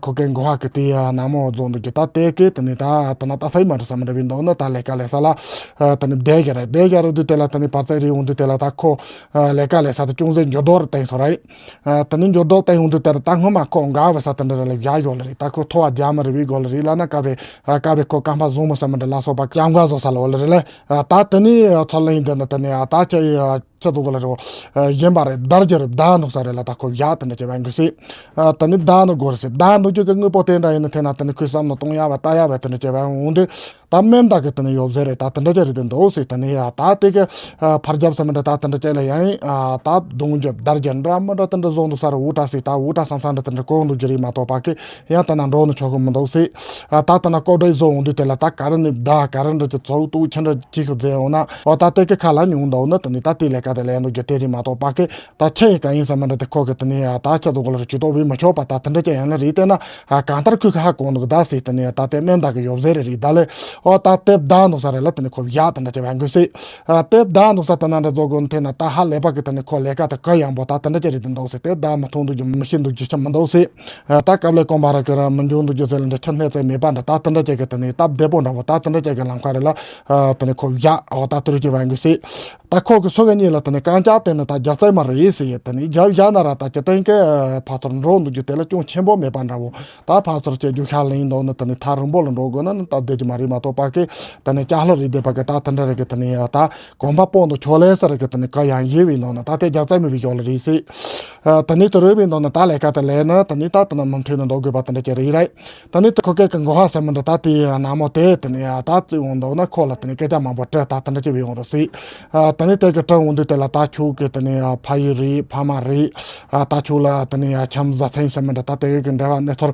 ཁོ་གི་མགོ་བ་གི་དེ་ན་མོ་རྫོགས་འདུག་གི། ད་དེ་གི་དེ་ནས་ད་དེ་ན་ད་སའི་མ་འདྲ་ས་མ་འདྲ་བའི་མདོག་ནི་ད་ལས་ཀ་ལས་ས་ལ་དེ་ནས་བསྡད་ཀྱི་རེད། བསྡད་ཀྱི་རེད་དུས་དེ་ལ་དེ་ནས་བར་བཙའ་རེད་འོང་དུས་དེ་ལ་ད་ཁོ་ལས་ཀ་ལས་ས་དེ་ཅུང་ཟད་འགྱུར་ལྡོག་རེ་བཏང་སོང་རེད། དེ་ནས་འགྱུར་ལྡོག་བཏང་འོང་དུས་དེ་ལ་ད་སྔོན་མ་ཁོ་དགའ་བ་ས་དེ་འདྲ་རེ་ལ་བཞག་ཡོད་ལ་རེད། ད་ཁོ་ཐོ་བ་རྒྱ་མི་རེ་བའི་སྒོ་ལ་རེད་ལ་ན་སྐབས་རེ་སྐབས་རེ་ཁོ་རྐང་པ་བཟུང་མ་ས་མ་འདྲ་ལ་སོགས་པ་སྐྱབས་འགའ་བཟོ་ས་ལ་འོ་ལ་རེད་ལ། ད་དེ་ནས་ཚོ་ལ་ཡིན་དེ་ན་དེ་ནས་ད་ཅི་ཡ། ཆ་ཚོ་གོ་ལ་རོ། གཞན་པ་རེད་བདར་རྒྱུ་རེད་བདར་འདུག་ས་རེད་ལ་ད་ཁོ་བཞག་དེ་འདྲ་བྱས་པ་འགུལ་སྲིད། དེ་ནི་བདར་འདུག་དགོས་རེད་སྲིད་བདར་འདུག་རྒྱུ་གི་དངོས་པོ་དེ་འདྲ་ཡིན་ན་དེ་ན་དེ་ནི་ཁོའི་བསམ་བློ་གཏོང་ཡ་བ་ལྟ་ཡ་བ་དེ་འདྲ་བྱས་པ་འོང་དུས། ད་སྨན་བདག་གི་དེ་ནི་ཡོད་ཟེར་རེད་ད་དེ་འདྲ་བྱས་རེད་དེ་འདུག་སྲིད་དེ་ནི་ཡ་ད་དེ་གི་ཕར་རྒྱབ་ས་མི་འདྲ་ད་དེ་འདྲ་བྱས་ལ་ཡང་ད་གདོང་རྒྱབ་བདར་རྒྱུ་འདྲ་མི་འདྲ་དེ་འདྲ་བཟོ་འདུག་ས་རེད་འུ་ཏྲ་སྲིད་ད་འུ་ཏྲ་བསམ་བསམ་འདྲ་དེ་འདྲ་གོ་འདུག་རྒྱུ་རེད་མ་གཏོགས་པ་གི་ཡང་དེ་ན་འགྲོ་ནི་ཆོག་གི་མི་འདུག་སྲིད། ད་ལྟ་ན་ཀོ་བྲེ་བཟོ་འོང་དུས་དེ་ལ་ད་ག་རེ་ནི་བདག་ག་རེ་འདྲ་ཅིག་ཚོགས་གཏུག་ཆེན་འདྲ་ཅིག་ཤོད་མཛད་འོང་ན་འོ་ད་དེ་གི་ཁ་ལ་ཉུང་འདུག་ན་དེ་ནི་ད་དེ་ལས་ཀ་དེ་ལས་འདུག་རྒྱུ་དེ་རེད་མ་གཏོགས་པ་གི་ད་ཆེ་ཡི་ག་ཡིན་ས་མ་འདྲ་དེ་ཁོ་གི་དེ་ནི་ད་ཆེ་ཚོ་གོ་ལ་རེ་ཇུས་གཏོགས་བས་མི་ཆོག་པ་ད་དེ་འདྲ་ཅིག་ཡང་ན་རེད་དེ་ན་གང་ལྟར་ཁོས་ཁ་ཧ་གོ་འདུག་ད་སྲིད་དེ་ནི་ད་དེ་སྨན་བདག་གི་ཡོད་ཟེར་རེད་རེད་ད་ལས་འོ་ད་དེ་བདག་འདུག་ས་རེད་ལ་དེ་ནི་ཁོ་བཞག་དེ་འདྲ་ཅིག་བ་འགུལ་སྲིད། དེ་བདག་འདུག་ས་དེ་ན་འདྲ་བཟོ་དགོས་ན་དེ་ན་ད་ཧ་ལས་པ་གི་དེ་ནི་ཁོ་ལས་ཀ་དེ་ག་ཡང་པོ་ད་དེ་འདྲ་ཅིག་རེད་དེ་འདུག་སྲིད་དེ་བདག་མི་མཐོང་འདུག་རྒྱུ་མི་ཤེས་འདུག་རྒྱུ་ཆ་མི་འདུག་སྲིད། ད་སྐབས་ལས་གོམ་པ་ར་གི་ར་མི་འཇུག་འདུག་རྒྱུ་ཟེར་ལ་འདྲ་ཆ་སྣེ་ཚད་མེད་པ་འདྲ་ད་དེ་འདྲ་ཅིག་གི་དེ་ནས་སྟབས་བདེ་པོ་འདྲ་བོ་ད་དེ་འདྲ་ཅིག་གི་ལམ་ཁ་རེ་ལ་དེ་ནས་ཁོ་བཞག་འོ་ད་དེ་རུ་གི་བ་འགུལ་སྲིད། ད་ཁོ་གི་སོ་ག་གཉིས་ལ་དེ་ནས་རྐང་ལྕགས་དེ་ནས་ད་རྒྱབ་རྩལ་མ་རེད་ཟེར་ཡས་དེ་ནས་རྒྱབ་བཞག་ན་ར་ད་སྤྱི་བཏང་གི་ཕར་ཚུར་འགྲོ་འདུག་རྒྱུ་དེ་ལ་ཅུང་ཆེན་པོ་མེད་པ་འདྲ་བོ་ད་ཕར་ཚུར་བྱེད་རྒྱུ་ཤར་ལེན་འདུག་ན་དེ་ནས་ཐག་རིང་པོ་ལ་འགྲོ་དགོས་ན་ནི་སྟབས་བདེ་གི་མ་རེད་མ་གཏོགས་པ་གི་དེ་ནས་ལྕགས་ལྷོ་རེད་བསྡད་པ་གི་ད་དེ་འདྲ་རེད་གི་དེ་ནས་ད་གོམ་པ་སྤོ་འདུག་ཆོག་ལེ་ས་རེད་གི་དེ་ནས་ག་ཡང་ཡེ་བའི་ནང་ན་ད་དེ་རྒྱབ་རྩལ་མེད་པའི་ཞོར་ལ་རེད་ཟེར། ད་ནི་དུ་རུ་བའི་ནང་ན་ད་ལས་ཀ་དེ་ལས་ན་ད་ནི་ད་ད་ན་མུ་མཐུད་ནས་འདོགས་དགོས་པ་དེ་འདྲ་ཅིག་རེད་རེད། ད་ནི་ཁོ་སྐད་ཀྱི་མགོ་ཧ་ཟེར་མི་འདྲ་ད་དེ་ན་མོ་དེ་དེ་ནི་ད་བརྩིས་འོང་འདུག་ན་ཁོ་ལ་དེ་ནི་སྐད་ཆ་མང་པོ་དྲི་ད་དེ་འདྲ་ཅིག་བས་འོང་རོགས་སྲིད། ད་ནི་དེ་གི་དྲི་འོང་དུས་དེ་ལ་ད་ཁྱོད་ཀྱི་དེ་ནི་ཕ་ཡུལ་རེད་ཕ་མ་རེད། ད་ཁྱོད་ལ་དེ་ནི་ཁྱིམ་བཟའ་ཚང་ཟེར་མི་འདྲ་ད་དེ་གི་འབྲེལ་བ་གནས་ཚུལ་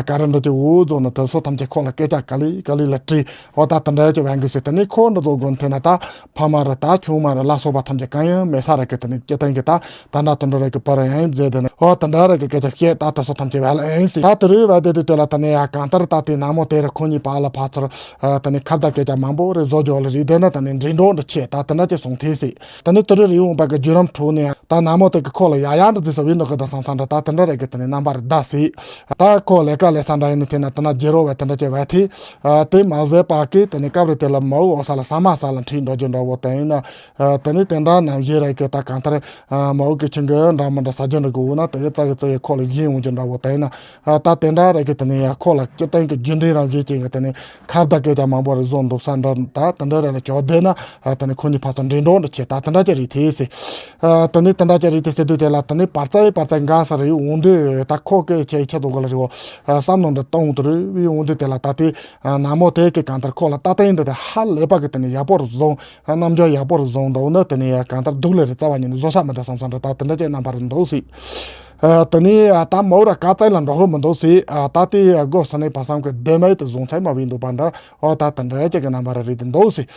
ག་རེ་འདྲ་ཅིག་འུ་རྫོགས་ན་དེ་ཚོ་ཐམས་ཅད་ཁོ་ལ་སྐད་ཆ་ག་ལེ་ག་ལེ་ལ་དྲི། འོ་ད་དེ་འདྲ་ཅིག་བས་འགུལ་སྲིད། དེ་ནི་ཁོ་འདྲ་རྫོགས་དགོས་ན་དེ་ན་ད་ཕ་མ་རེད་ད་ཆུང་མ་རེད་ལ་སོགས་པ་ཐམས་ཅད་གང་ཡང་མེད་ས་རེད་གི། དེ་ནི་སྤྱི་བཏང་གི་ད། ད་ན་དུ་འགྲོ་རེ་གི་པར་ཡང་མཛད་དེ་ནི་ཨོ་དེ་འདྲ་རེ་གི་སྐད་ཆ་བཤད་ད་དེ་སོ་ཐམས་ཅད་བལ་ཨེན་སི་ད་དུ་རེ་བལ་དེ་དུ་དེ་ལ་ད་ནི་ཡ་གང་ལྟར་ད་དེ་ན་མོ་དེ་རེ་ཁོ་གཉིས་བར་ལ་ཕར་ཚུར་ད་ནི་ཁ་བརྡ་སྐད་ཆ་མང་པོ་རེ་བཟོ་རྒྱུ་ལ་རེད། དེ་ན་ད་ནི་འདྲིས་འགྲོ་འདྲ་ཆེ་ད་དེ་འདྲ་ཅིག་སོང་ཐལ་སྲིད། ད་ནི་དུ་རེ་རེ་འོང་པ་གི་བརྒྱུད་རིམ་ཁྲོད་ནས་ད་ན་མོ་དེ་གི་ཁོ་ལ་ཡ་ཡ་འདྲ་ཟིག་ས་བི་འདུག་གི་ད་སང་སང་འདྲ་ད་དེ་འདྲ་རེ་གི་ད་ནི་རྣམ་པར་བརྡ་སྲིད། ད་ཁོ་ལས་ཀ་ལས་ས་འདྲ་ཡིན་ནི་དེ་ན་ད་ན་རྒྱལ་རོ་བས་དེ་འདྲ་ཅིག་བལ་ཐལ། དེ་མ་ཟད་པ་གི་ད་ནི་སྐབས་རེ་དེ་ལ་མ་འོ་ས་ལ་ས་མ་ས་ལ་འཁྲིད་འགྲོ་རྒྱུ་འདྲ་བོ་དེ་ཡིན་ན། དེ་ནས་དེ་འདྲ་ནང་བཞིན་རེད་གི་ད་གང་ལྟར་མ་འོ་གི་ཆུང་གི་འདྲ་མི་འདྲ་ཟ་རྒྱུ་འདྲ་གི་འོ་ན་དེ་གི་རྩ་གི་རྩ་གི་ཁོ་ལ་བཞིན་འོང་རྒྱུ་འདྲ་བོ་དེ་ན་ད་དེ་འདྲ་རེད་གི། དེ་ནས་ཡ་ཁོ་ལ་སྤྱི་བཏང་གི་རྒྱུ་འབྲས་རང་བཞིན་ཅན་གི་དེ་ནས་ཁ་བརྡ་སྐད་ཆ་མང་པོ་རེ་བཟོ་འདུག་ས་འདྲ་ད་དེ་འདྲ་རེད་ལ་ཇོ་བདེ་ན་དེ་ནས་ཁོ་གཉིས་ཕར་ཚུར་འདྲིས་འགྲོ་འདྲ་བྱེད་ད་དེ་འདྲ་ཅིག་རེད། དེ་ཟེར། ཨ་དེ་ནས་དེ་འདྲ་ཅིག་རེད་དེ་ཟེར་དུས་དེ་ལ་དེ་ནས་བར་ཙའི་བར་ཙའི་འགའ་ས་རེད་འོང་དུས་ད་ཁོ་གི་ཁྱེད་ཁྱེད་ཚོ་ག་ལ་རེད་བོ། ཨ་བསམ་ནང་འདྲ་གཏོང་དུ་རེད་བི་འོང་དུས་དེ་ལ་ད་དེ་ཨ་ནག་མོ་དེ་གི་གང་ལྟར་ཁོ་ལ་ད་ལྟ་ཡིན་འདྲ་དེ་ཧ་ལས་པ་གི་དེ་ནས་ཡག་པོ་རུ་བཟུང་། རྣམ་འགྱུར་ཡག་པོ་རུ་བཟུང་འདུག་ན་དེ་ནས་གང་ལྟར་སྡུག་ལས་རེད་རྩ་བ་ཉིད་ནས་བཟོ་ས་མི་འདྲ་བསམ་བསམ་འདྲ་ད་དེ་འདྲ་ཅིག་རྣམ་པ་རུ་འདུག་སྲིད། ཨ་དེ་ནས་ད་མོ་ར་ག་ཙའི་ལ་འགྲོ་ཧོ་མི་འདུག་སྲིད། ཨ་ད་དེ་སྒོ་ས་ནས་བར་མཚམས་ཀྱི་བདེ་མེད་དུ་བཟུང་ཚད་མ་བིན་འདུག་པ་འདྲ། ཨོ་ད་དེ་འདྲ་ཅིག་གི་རྣམ་པ་ར་རེད་དེ་འདུག་སྲིད།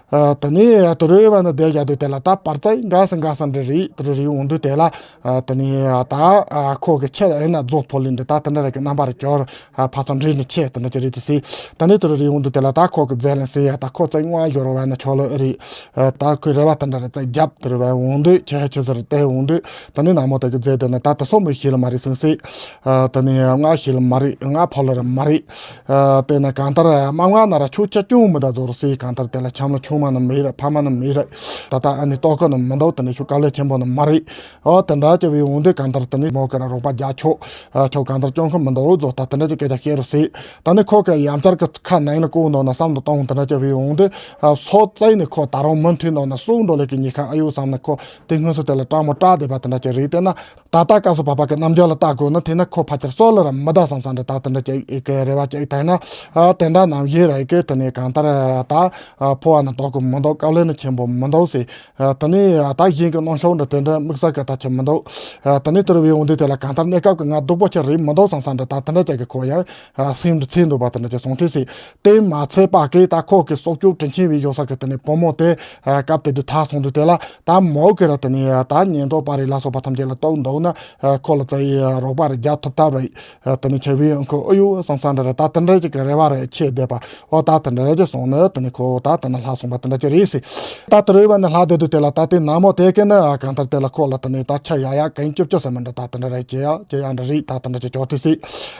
ཨ་དེ་ནས་དུ་རུ་བ་ནི་བསྡད་རྒྱ་དུས་དེ་ལ་ད་བར་ཙའི་འགའ་ས་འགའ་ས་འདྲ་རེད་དུ་རུ་རེད་འོང་དུས་དེ་ལ། ཨ་དེ་ནས་ད་ཨ་ཁོ་གི་ཆེད་ཨེ་ན་རྫོགས་ཕོ་ལིན་འདི་ད་དེ་འདྲ་ར་གི་རྣམ་པ་ར་འབྱོར། ཨ་ཕ་ཚོ་འདྲེས་ནས་ཆེ་དེ་འདྲ་ཅིག་རེད་དེ་སྲིད། ད་ནས་དུ་རུ་རེད་འོང་དུས་དེ་ལ་ད་ཁོ་གི་རྫས་ལན་སྲིད་ཡ་ད་ཁོ་ཙའི་དངོས་ཡོ་རོ་བ་ན་ཆོག་ལ་ཨེ་རེད། ཨ་ད་ཁོའི་རེ་བ་དེ་འདྲ་ར་ཙའི་རྒྱབ་དུ་རུ་བ་འོང་དུས་ཆེ་ཆེ་ཟེར་དེ་འོང་དུས་ད་ནས་ནག་མོ་དེ་གི་རྫས་དེ་ནི་ད་དེ་སོ་མི་ཤེས་ལ་མ་རེད་སྲིད་སྲིད། ཨ་དེ་ནས་ང་ཤེས་ལ་མ་རེད་ང་ཕོ་ལ་ར་མ་རེད། ཨ་དེ་ན་གང་ལྟར་མ་ང་ན་ར་ཆུ་ཆ་ཅུང་མི་ད་ཟོར་སྲིད་གང་ལྟར་དེ་ལ་ཆམ་ལ་ཆུང་མ་ན་མི་ར་ཕ་མ་ན་མི་ར། ད་ད་ཨ་ནི་ལྟོ་གོ་ན་མི་འདུག་དེ་ནས་ཆུ་དཀའ་ལས་ཆེན་པོ་ན་མ་རེད། ཨོ་དེ་འདྲ་ཅེ་བའི་འོང་དུས་གང་ལྟར་དེ་ནས་མོ་ག་ར་རོགས་པ་རྒྱག་ཆོག་ཨ་ཆོག་གང་ལྟར་ཅུང་ཁ་མི་འདུག་ཟོ་ད་དེ་འདྲ་ཅེ་སྐད་ཆ་བཤད་རུ་སྲིད། ད་ནི་ཁོ་ག་ཡང་བསྐྱར་གི་ཁ་ནང་ལ་ཀོ་འདུག་ན་བསམ་དུ་གཏོང་དེ་འདྲ་ཅེ་བའི་འོང་དུས་ཨ་སོ་ཙའི་ནི་ཁོ་ད་རུང་མུ་མཐུད་འདུག་ན་སུ་འགྲོ་ལས་ཀྱི་ཉི་ཁ་ཨ་ཡུ་བསམ་ན་ཁོ་དེ་སྔོན་སུ་དེ་ལ་སྐྲག་མོ་སྐྲག་བསྡད་པ་དེ་འདྲ་ཅེ་རེད་དེ་ན། ད་ལྟ་སྐབས་སུ་བབ་པ་གི་རྣམ་འགྱུར་ལ་ལྟ་དགོས་ན་དེ་ན་ཁོ་ཕལ་ཆེར་སྲོག་ལ་ར་མི་ད་བསམ་བསམ་འདྲ་ད་དེ་འདྲ་ཅིག་གི་རེ་བ་ཅིག་ད་ན། ཨ་དེ་འདྲ་ནམ་ཡིན་ར་གི་དེ་ནས་གང་ལྟར་ད་ཕོ་བ་ན་དོག་གི་མི་འདུག་དཀའ་ལས་ནི་ཆེན་པོ་མི་འདུག་ཟེར། དེ་ནས་ད་གཞན་གི་གནོན་ཤོག་འདྲ་དེ་འདྲ་དམིགས་བསལ་གི་ད་ཆེ་མི་འདུག་དེ་ནས་དེར་བའི་འོང་དུས་དེ་ལ་གང་ལྟར་གནས་སྐབས་གི་ང་སྡུག་པོ་ཆེ་རེད་མི་འདུག་བསམ་བསམ་འདྲ་ད་དེ་འདྲ་ཅིག་གི་ཁོ་ཡང་སེམས་འདྲ་ཚེ་འདུག་པ་དེ་འདྲ་ཅིག་སོང་དུས་ཟེར། དེ་མ་ཚད་པ་གི་ད་ཁོ་གི་སྲོག་སྐྱོབ་དྲིན་ཆེན་བའི་ཡོ་ས་གི་དེ་ནས་བུ་མོ་དེ་སྐབས་དེ་དུས་ཐག་སོང་དུས་དེ་ལ། ད་མོ་གི་ར་དེ་ནས་ད་ཉེན་རྟོག་པ་རེད་ལ་སོགས་པ་ཐམས་ཅད་ལ་གཏོགས་འདུག་ན་ཁོ་ལ་ཙའི་རོགས་པ་རེ་རྒྱག་ཐུབ་ཐབས་རེད། དེ་ནས་ཆེ་བའི་ཨང་ཁོ་ཨུ་ཡུ་བསམ་བསམ་འདྲ་རེད་ད་དེ་འདྲ་ཅིག་གི་རེ་བ་རེ་ཆེ་བསྡད་པ་ཨོ་ད་དེ་འདྲ་ཅིག་སོང་ནི་དེ་ནས་ཁོ་ད་དེ་ནས་ལྷག་སོང་པ་དེ་འདྲ་ཅིག་རེད་ཟེར། ད་དེ་རེ་བ་ནི་ལྷག་བསྡད་དུས་དེ་ལ་ད་དེ་ནག་མོ་དེ་གི་ནི་གང་ལྟར་དེ་ལ་ཁོ་ལ་དེ་ནས་ད་ཆ་ཡ་ཡ་གན་ཅོབ་ཅོ་ཟེར་མི་འདྲ་ད་དེ་འདྲ་རེད་ཅེ་ཡ་ཅེ་ཡ་འདྲ་རེད་ད་དེ་འདྲ་ཅིག་ཅོ་དུས་ཟེར།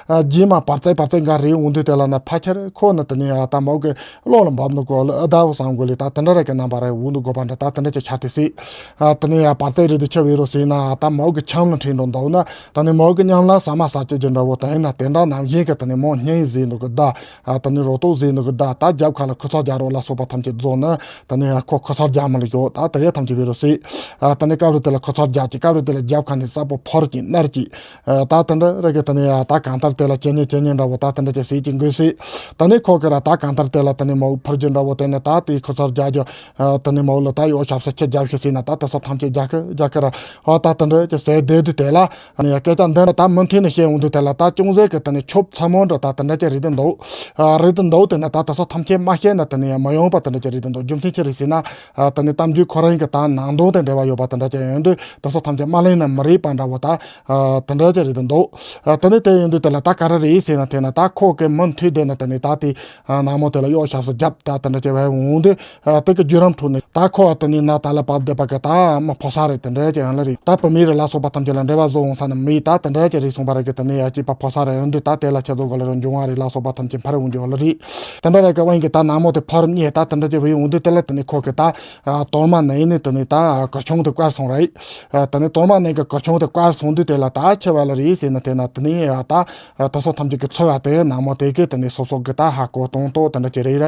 རྗེས་མ་བར་ཙའི་བར་ཙའི་འགའ་རེ་འོང་དུས་དེ་ལ་ན་ཕལ་ཆེར་ཁོ་ནི་དེ་ནས་ད་མོ་གི་བློ་ལ་འབབ་འདུག་གོ་ལ་ཨ་ད་བསམ་དགོས་ལེ་ད་དེ་འདྲ་ར་གི་རྣམ་པ་ར་འུ་འདུག་དགོས་པ་འདྲ་ད་དེ་འདྲ་ཅིག་ཆགས་ཏེ་སྲིད། ཨ་དེ་ནས་ཡང་བར་ཐག་རེད་དུ་ཆ་བའི་རོ་ཟེར་ན་ད་མོ་གི་ཆང་ལ་ཁྲིད་འགྲོ་འདུག་ན་ད་ནི་མོ་གི་མཉམ་ལ་ཟ་མ་ཟ་ཅེས་ཀྱི་འདྲ་བོ་ད་ཡིན་ན་དེ་འདྲ་ནམ་ཞིག་གི་ད་ནི་མོ་སྙིང་ཟེར་འདུག་གི་ད་ཨ་ད་ནི་རོ་ཏོག་ཟེར་འདུག་གི་ད་ད་རྒྱབ་ཁ་ལ་ཁུ་ཚུར་རྒྱག་རོགས་ལ་སོགས་པ་ཐམས་ཅད་རྫོགས་ན་ད་ནི་ཡང་ཁོ་ཁུ་ཚུར་རྒྱག་མ་ལ་ཡོད་ད་དེ་གས་ཐམས་ཅད་བའི་རོ་ཟེར། ཨ་ད་ནི་སྐབས་རེ་དེ་ལ་ཁུ་ཚུར་རྒྱག་ཅིག་སྐབས་རེ་དེ་ལ་རྒྱབ་ཁ་ནས་ས་པོ་ཕོར་ཅིག་ནར་ཅིག་ད་དེ་འདྲ་རེ་གི་ད་ནི་ཡ་ད་གང་ལྟར་དེ་ལ་ཅེ་ཉེ་ཅེ་ཉེ་འདྲ་བོ་ད་དེ་འདྲ་ཅེ་ཟེར་གྱི་འགོས་སྲིད། ད་ནི་ཁོ་གི་ར་ད་གང་ལྟར་དེ་ལ་ད་ནི་མའུ་ཕུར་གྱི་འདྲ་བོ་དེ་ནི་ད་དེ་ཁོ་ཚོར་རྒྱག་རྒྱུ། ད་ནི་མའུ་ལ་ད་ཡོ་ཞབས་སུ་ཁྱི་རྒྱབ་ཤི་ཟེར་ན་ད་དེ་ཚོ་ཐམས་ཅད་རྒྱག་གི་རྒྱག་གི་ར། ཨོ་ད་དེ་འདྲ་ཅེ་ཟེར་བསྡད་དུས་དེ་ལ་ཨ་ནི་ཡ་སྐད་ཆ་འདི་འདྲ་ད་མུ་མཐུད་ནས་བཤད་འོང་དུས་དེ་ལ་ད་ཅུང་ཟད་གི་ད་ནི་ཆོབ་ཚ་མོ་འདྲ་ད་དེ་འདྲ་ཅེ་རེད་དེ་འདུག་ཨ་རེད་དེ་འདུག་དེ་ནི་ད་དེ་ཚོ་ཐམས་ཅད་མ་བཤད་ན་ད་ནི་ཡ་མ་ཡོང་པ་དེ་འདྲ་ཅེ་རེད་དེ་འདུག་རྒྱུ་མཚན་ཅི་རེད་ཟེར་ན། ད་ནི་གཏམ་རྒྱུད་ཁོ་རང་གི་ད་ནང་དོན་དང་འབྲེལ་བ་ཡོད་པ་དེ་འདྲ་ཅིག་ཡིན་དུས་དེ་ཚོ་ཐམས་ཅད་མ་གླེང་ན་མི་རིགས་པ་འདྲ་བོ་ད་དེ་འདྲ་ཅིག་རེད་དུ་འདུག་ད་ནི་དེ་ཡིན་དུས་དེ་ལ་ད་ག་རེ་རེད་ཟེར་ན་དེ་ན་ད་ཁོ་གི་མུ་མཐུད་དེ་ནི་ད་ནི་ད་དེ་ནག་མོ་དེ་ལ་གཡོག་ཞབས་སུ་བརྒྱབ་ད་དེ་འདྲ་ཅིག་བས་འོང་དུས་དེ་གི་བརྒྱུད་རིམ་ཁྲོད་ནས་ད་ཁོ་དེ་ནི་ན་ད་ལ་བབ་བསྡད་པ་གི་ད་མི་ཕོ་ས་རེད་དེ་འདྲ་ཅིག་ཡང་ལ་རེད་ད་བུད་མེད་རེད་ལ་སོགས་པ་ཐམས་ཅད་ལ་འབྲེལ་བ་བཟོ་འོང་ས་ནི་མི་ད་དེ་འདྲ་ཅིག་རེད་སོང་པ་རེད་གི་ད་ནི་ཡ་གཅིག་པ་ཕོ་ས་རེད་ཡོང་དུས་ད་དེ་ལ་ཆེ་ཚོ་ག་ལ་རུ་འབྱུང་བ་རེད་ལ་སོགས་པ་ཐམས་ཅད་འཕར་འོང་རྒྱུ་ལ་རེད། དེ་འདྲ་རེད་གི་དབང་གི་ད་ནག་མོ་དེ་ཕོ་རུ་རྙེད་ད་དེ་འདྲ་ཅིག་བས་འོང་དུས་དེ་ལ་དེ་ནི་ཁོ་གི་ད། ཨ་གཏོར་མ་ནི་ནི་དེ་ནི་ད་གུར་ཆུང་དེ་བཀར་སོང་རེད། ཨ་དེ་ནི་གཏོར་མ་ནི་གི་གུར་ཆུང་དེ་བཀར་སོང་དུས་དེ་ལ་ད་ཆེ་བ་ལ་རེད་ཟེར་ན་དེ་ན་དེ་ནི་ཨ་ད་ཨ་ད་སོ་ཐམས་ཅད་ཀྱི་ཚོ་བ་དེ་ནག་མོ་དེ་གི་དེ་ནི་སོ་སོ་གི་ད་ཧ་གོ་གཏོང་ཏོ་དེ་འདྲ་ཅིག་རེད་རེད།